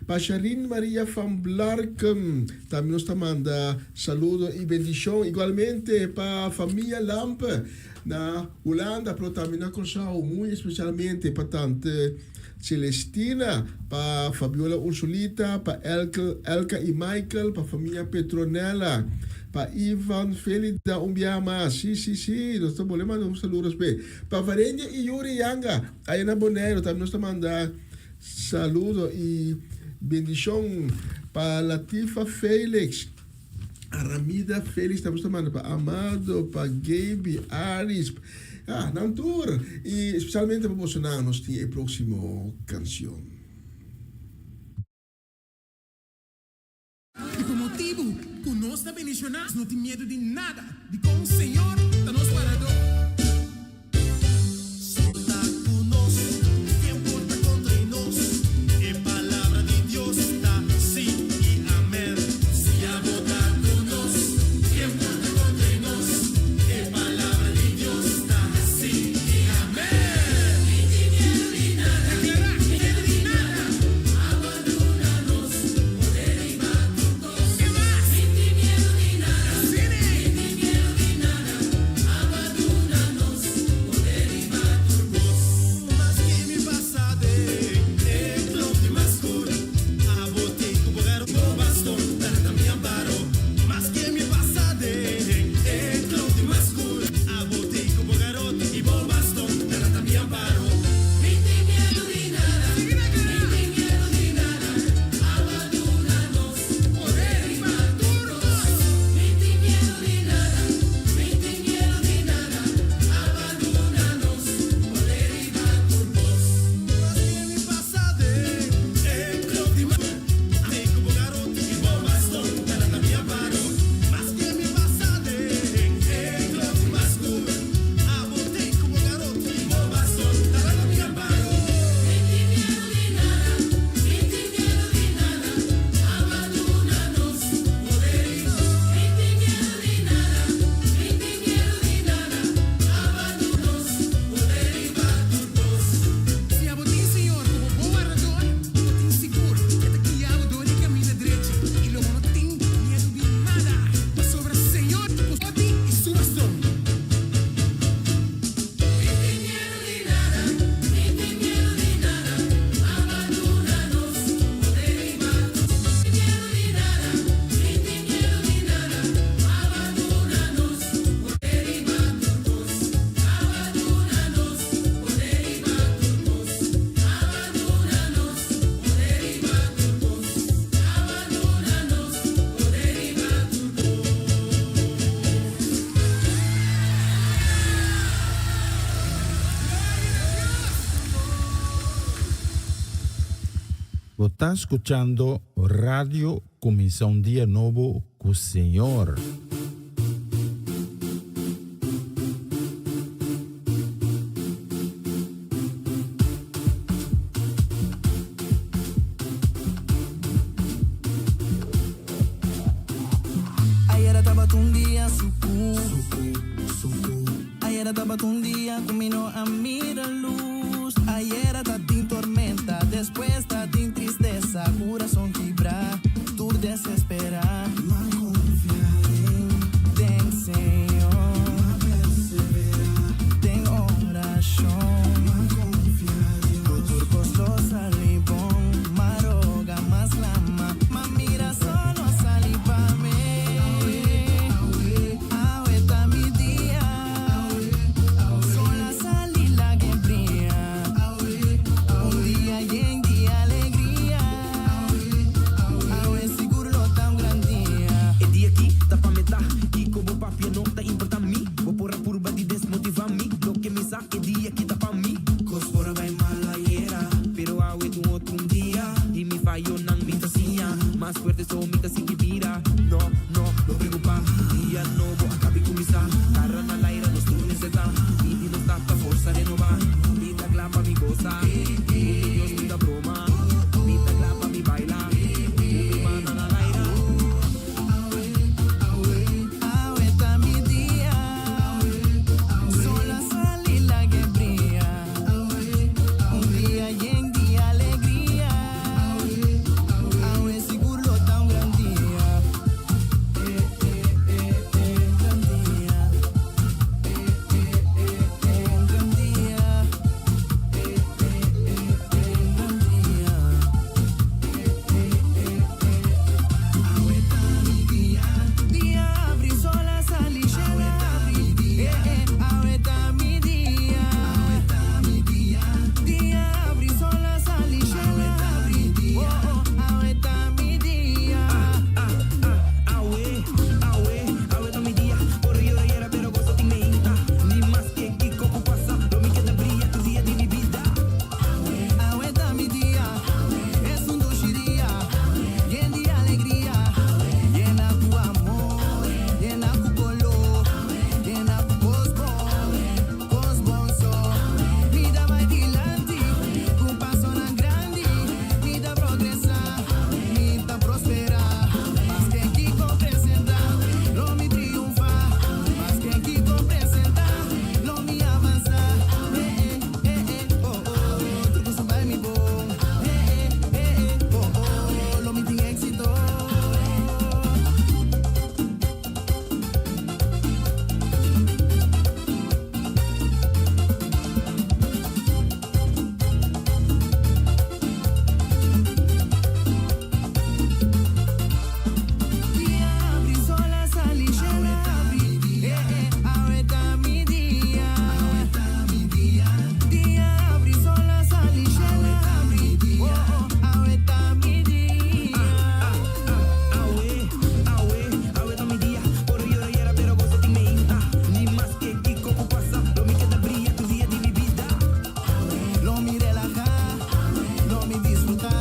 Pa Sharine Maria van Blarkum tambe nos ta manda saludo y bendicion. Igualmente pa famia Lampe na Hulanda pero tambe na Corsao, muy especialmente pa tante Celestina, pa Fabiola Ursulita, pa Elkel, Elka y Michael, pa famia Petronella, pa Ivan Felida un biaha mas, si si si, nos ta bolbe manda un saludo espe. Pa Varendia y Yuri Yanga aya na Bonaire tambe nos ta manda. Saludo y bendicion pa Latifa Felix, Aramida Felix tambe ta manda pa Amado, pa Gaby, Aris, ah nan tur y especialmente pa bosonan nos tin e proximo cancion. I pa motibu ku nos ta bendishoná, nos no tin miedu di nada, dikon Señor ta nos Wardadó. Ta ku nos, ken por ta kontra i nos? E palabra di Dios ta sí i amèn. Si abo ta ku nos, ken por ta kontra i nos? E palabra di Dios ta sí i amèn. Mi tin miedu di nada, Deklará, mi miedu di nada. Abo duna nos poder riba tur kos. Ke mas? Mi tin miedu di nada. Asina ei. Mi tin miedu di nada. Aba duna nos poder riba tur kos. Maske mi pasa den e klop di mas skur, abo tin ku bo garot bo baston ta mi amparo. Maske mi pasa den e klop di mas skur, abo tin ku bo garot i bo baston ta mi amparo. Mi tin miedu di nada. Mi tin miedu di nada. Aba duna nos Poder riba tur kos. Mi tin miedu di nada. Mi tin miedu di nada. Aba duna nos poder riba tur kos. Maske mi pasa den e klop di mas skur, abo tin ku bo garot i bo baston ta mi amparo. Maske mi pasa den e klop di mas skur, abo tin ku bo garot i bo baston ta mi amparo. Mi tin miedu di nada, mi tin miedu di nada, Aba duna nos poder i Mi tin miedu di nada, mi tin miedu di nada, Aba duna nos poder riba tur kos. Si abo tin Señor komo bo Wardador, bo tin sigur e ta guia bo dor di kaminda drechi i lo bo no tin miedu di nada, pasobra Señor ta ku bo i su bastón. Mi tin miedu di nada, mi tin miedu di nada, Aba duna nos poder riba tur Mi miedu di nada, mi tin miedu di nada, Aba duna nos poder riba tur kos. Aba duna nos poder riba tur kos. Aba duna nos poder riba tur kos. Aba duna nos poder riba tur kos. Bo ta skuchando Radio Kuminsá un Dia Nobo ku Señor. Ayera tabata un dia suku, suku. Ayera tabata un dia ku mi no a mira lus. Ayera ta tin tormenta, despues ta tin tristesa. Kurason kibrá, tur desesperá. M'a konfia den, den Señor. so mi ta sigui bira. No, no, no preocupa, dia nobo a caba di cuminsa. Cara na laira, nos tur mester ta. Pidi nos Tata forsa renoba. Mi ta cla pa mi goza, cu mi Dios mi ta broma. Mi ta cla pa mi baila, cu mi banda na laira. Awe, awe, awe ta mi dia. Sol a sali lag'e bria. Un dia yen di alegria. Awe sigur lo ta un gran dia. Eh, eh, eh, eh, gran dia. Eh, eh, eh, eh, gran dia. Eh, eh, eh, eh, gran dia. Eh, eh, eh, eh. Awe ta mi dia. Dia a habri, sol a sali, shelu a habri. Eh, eh, awe ta mi dia. Awe ta mi dia. Dia a habri, sol a sali, shelu a habri. Oh, oh, awe ta mi dia. Awe, awe, awe ta mi dia. Por yora yera, pero goso tin meinta. Ni maske kico cu pasa, lo mi keda briya tur dia di mi bida. Awe ta mi dia. Es un dushi dia. Yen di alegria. Yena cu amor. Yena cu color. Yena cu cos bon. Cos bon so. Mi ta bay dilanti. Cu pasonan grandi. Mi ta progresa. Mi ta prospera. Maske kico presenta. Lo mi triunfa. Maske kico presenta. Lo mi avansa. Eh, eh, eh, eh, oh, oh. Tur cos ta bay mi bon. Eh, eh, eh, eh, oh, oh. Lo mi tin exito. Dia a habri, sol a sali, shelu a habri. Eh, eh, awe ta mi dia. Awe ta mi dia. Dia a habri, sol a sali, shelu a habri. Oh, oh, awe ta mi dia. Awe, awe, awe ta mi dia. Por yora yera, pero goso tin meinta. Ni maske kico cu pasa, lo mi keda briya tur dia di mi bida. Lo mi relaha, lo mi disfruta,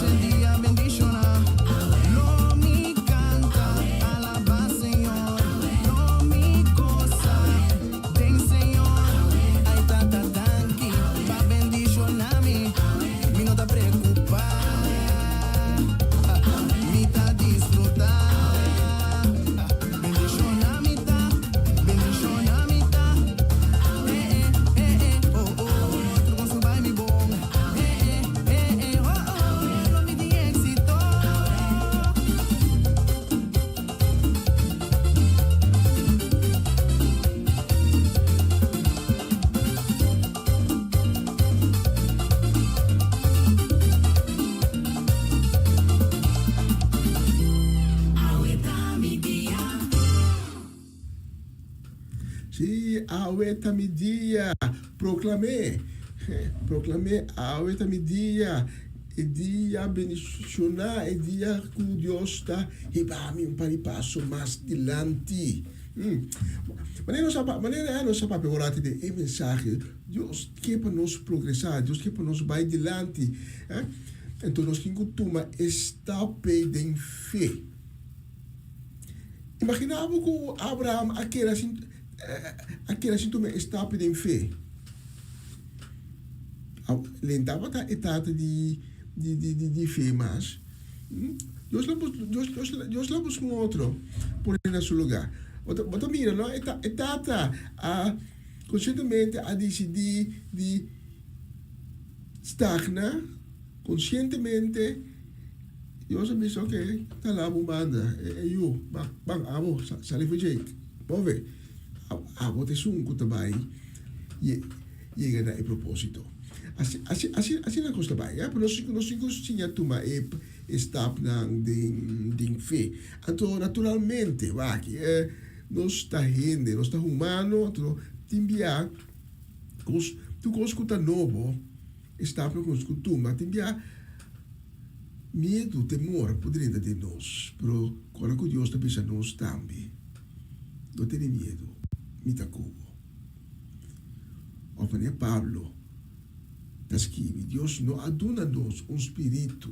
e dia bendiciona. Lo mi canta, alaba Señor. Lo mi goza, den Señor. Ay tata danki, pa bendiciona mi. Mi no ta preocupa, mi ta disfruta. Bendiciona mi ta, bendiciona mi ta. Eh, eh, eh, eh, oh, oh, tur cos ta bay mi bon. Eh, eh, eh, eh, oh, oh, lo mi tin exito. Awe ta mi dia. Si, awe ta mi dia. Proclam'é. Proclam'é, awe ta mi dia. E dia bendicioná, e dia cu Dios ta hiba mi un par di paso mas dilanti. Manera nos a, manera nos a papia horato den e mensahe, Dios ke pa nos progresá, Dios ke pa nos bai dilanti. Enton nos tin cu tuma e stap ei den fe. Imaginá bo ku Abraham a keda sin a keda sin tuma e stap den fe. Len tabata e tata di di di di fe mas. Dios lo Dios Dios lo buska un otro pone na su lugá. Bo ta bo ta mira no e e tata a konsientemente a disidí di stagna konsientemente. Dios a bisa, ok, ta la bo banda, e yu, ban, ban, abo, sali for dje, move. Abo ta esun ku ta bai yega na e proposito. Asi, asi, asi, asina kos ta bai, ya. Pero nos, nos tin ku siña tuma e, e stapnan den, den fe. Anto, naturalmente, wak, nos ta hende, nos ta humano, anto tin bia kos, tur kos ku ta nobo, e stapnan ku nos ku tuma, tin bia. Miedu, temor por drenta den nos, pero ora ku Dios ta bisa nos tambe, No tene miedu, mi ta ku bo. Òf manera Pablo ta skibi, Dios no a duna nos un spiritu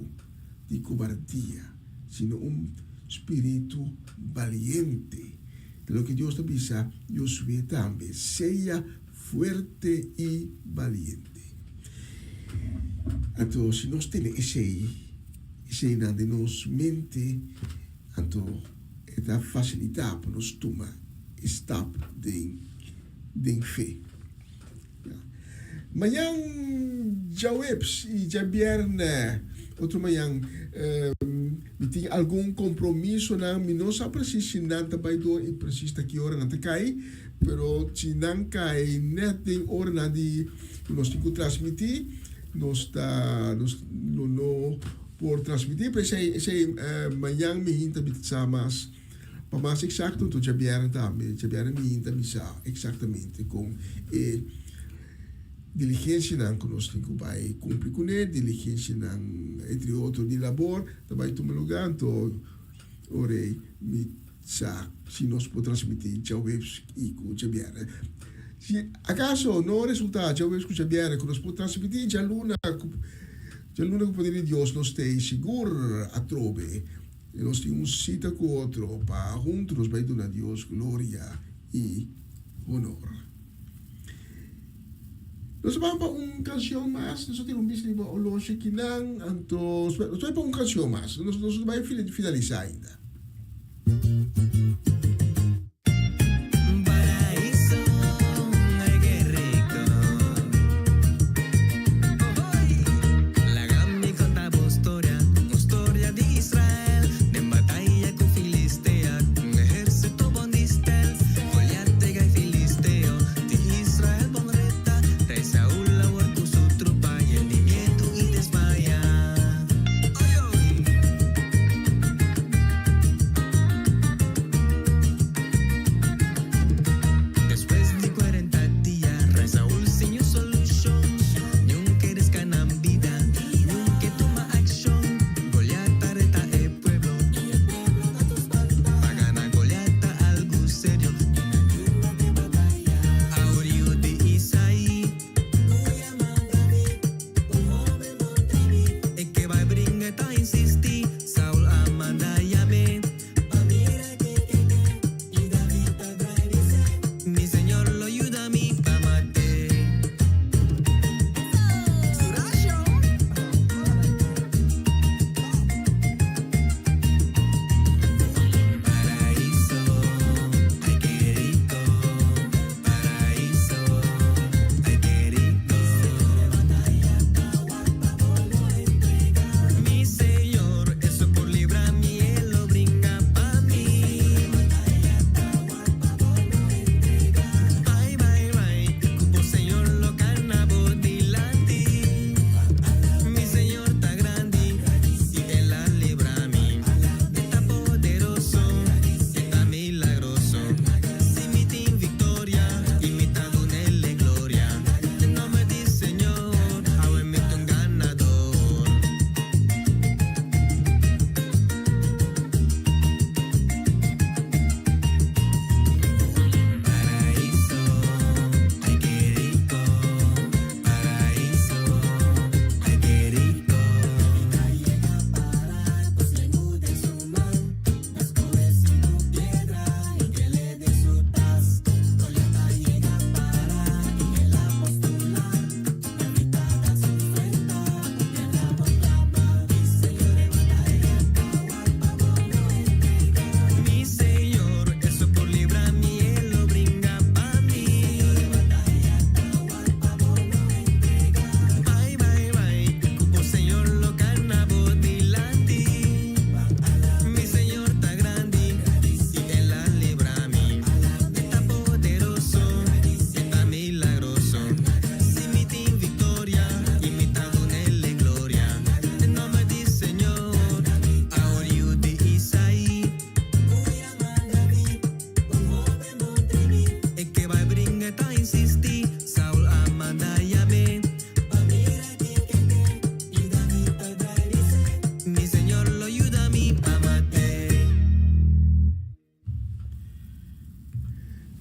di kobardia. sino un spiritu baliente. Ta loke Dios ta bisa Josué tambe, Sea fuerte i baliente. Anto si nos tene esei, eseinan den nos mente, anto e ta fasilitá pa nos tuma e stap den den fe. Mañan djaweps i djabièrnè, otro mañan, mi tin algun kompromisonan. Mi no sa presis si nan ta bai dor i presis ta ki ora nan ta kai, pero si nan kai nèt den oranan di ku nos tin ku transmití, nos ta nos lo no por transmití. P'esei esei mañan mi hinta mi ta sa mas. Pa mas eksakto anto djabièrnè tambe, djabièrnè mi hinta mi sa eksaktamente kon e diligensianan ku nos tin ku bai kumpli kuné, diligensianan entre otro di labor ta bai tuma lugá, anto ora ei mi sa si nos por transmití djaweps i ku djabièrnè. Si akaso no resultá djaweps ku djabièrnè ku nos por transmití djaluna ku djaluna ku poder di Dios nos ta ei sigur atrobe. I nos tin un sita ku otro pa huntu nos bai duna Dios gloria i honor. Nos a ban pa un kanshon mas, nos a tira un bista riba oloshe kinan, anto nos bai pa un kanshon mas, nos no bai finalisá ainda.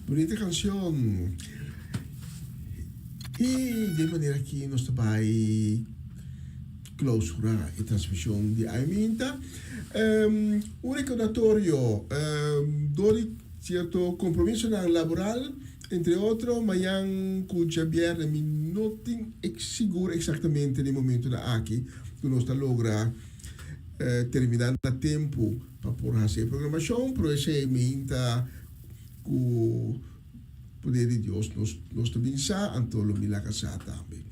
Bonita cancion. Y de manera aki nos ta bay. klousurá e transmishon di Aiminta. Un rekordatorio, dor di sierto kompromisonan laboral, entre otro, mañan ku djabièrnè mi no tin sigur eksaktamente den momentunan aki ku nos ta logra terminá na tempu pa por hasi e programashon, pero esei mi ta ku poder di Dios nos nos ta bin sa, anto lo mi laga sa tambe.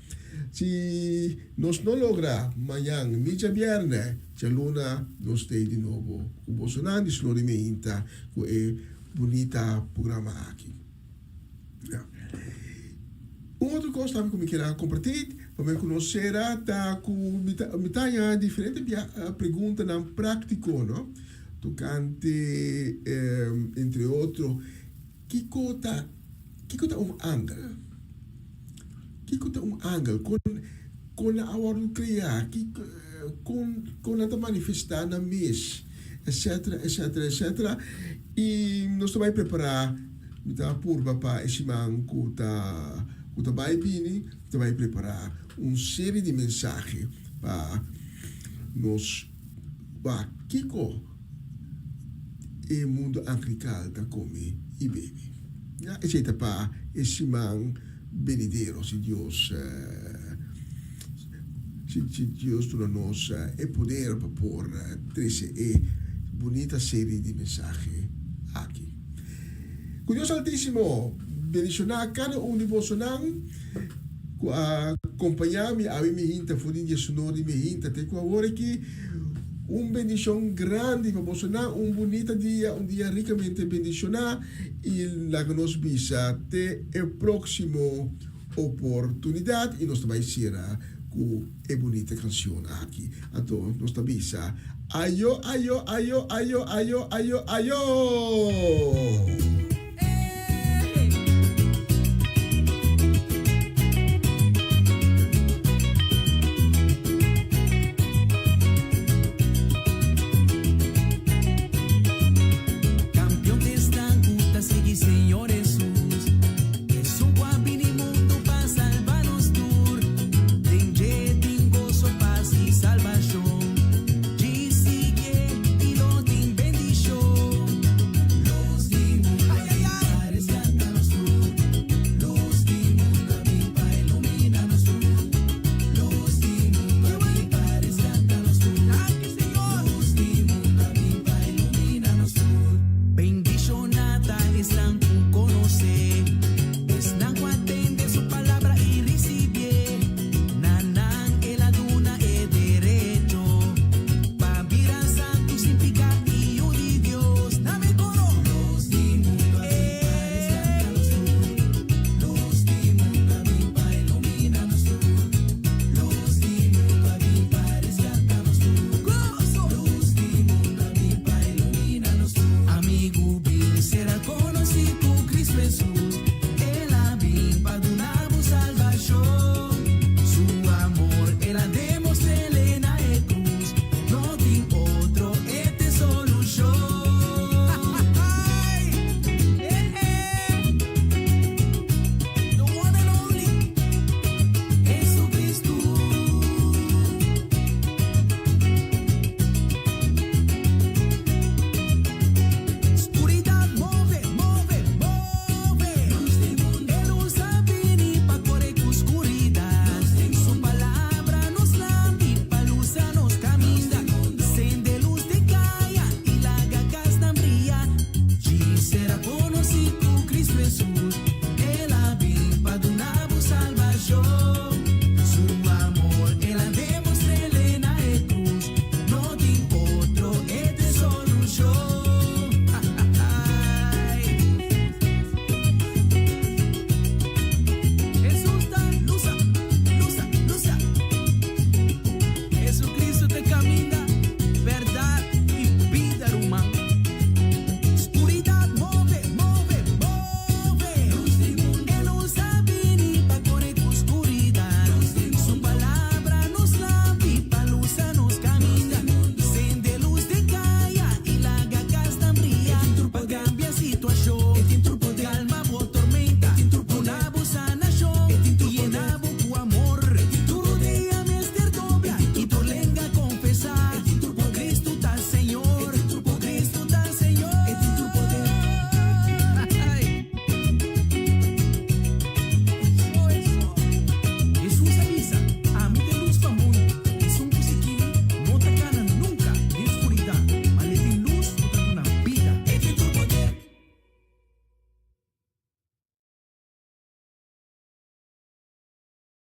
Si nos no logra mañan ni djabièrnè, djaluna nos t'ei di nobo ku bosonan di Slor di Meinta ku e bunita programa aki. Ya. Un otro kos tambe ku mi kier a kompartí promé ku nos sera ta ku mi ta mi ta haña diferente bia preguntanan práktiko no tokante entre otro kiko ta kiko ta un angel? Kiko ta un angel? Kon kon nan a wòrdu kreá? Kiko kon kon nan ta manifestá nan mes? Etcetera etcetera etcetera i nos ta bai prepará mi ta purba pa e siman ku ta ku ta bai bini mi ta bai prepará un serie di mensahe pa nos wak kiko e mundu angelikal ta kome i bebe. Ya, esei ta pa e siman benidero, si Dios si Dios duna nos e poder pa por trese e bunita seri di mensahe aki. Ku Dios Altísimo bendishoná kada un di bosonan ku a kompañá mi awe mi hinta for di diesunor di mi hinta te ku awor aki. Un bendishon grandi pa bosonan, un bunita dia, un dia rikamente bendishoná i laga nos bisa te e próksimo oportunidat i nos ta bai sera ku e bunita kanshon aki. Anto nos ta bisa ayo ayo ayo ayo ayo ayo ayo!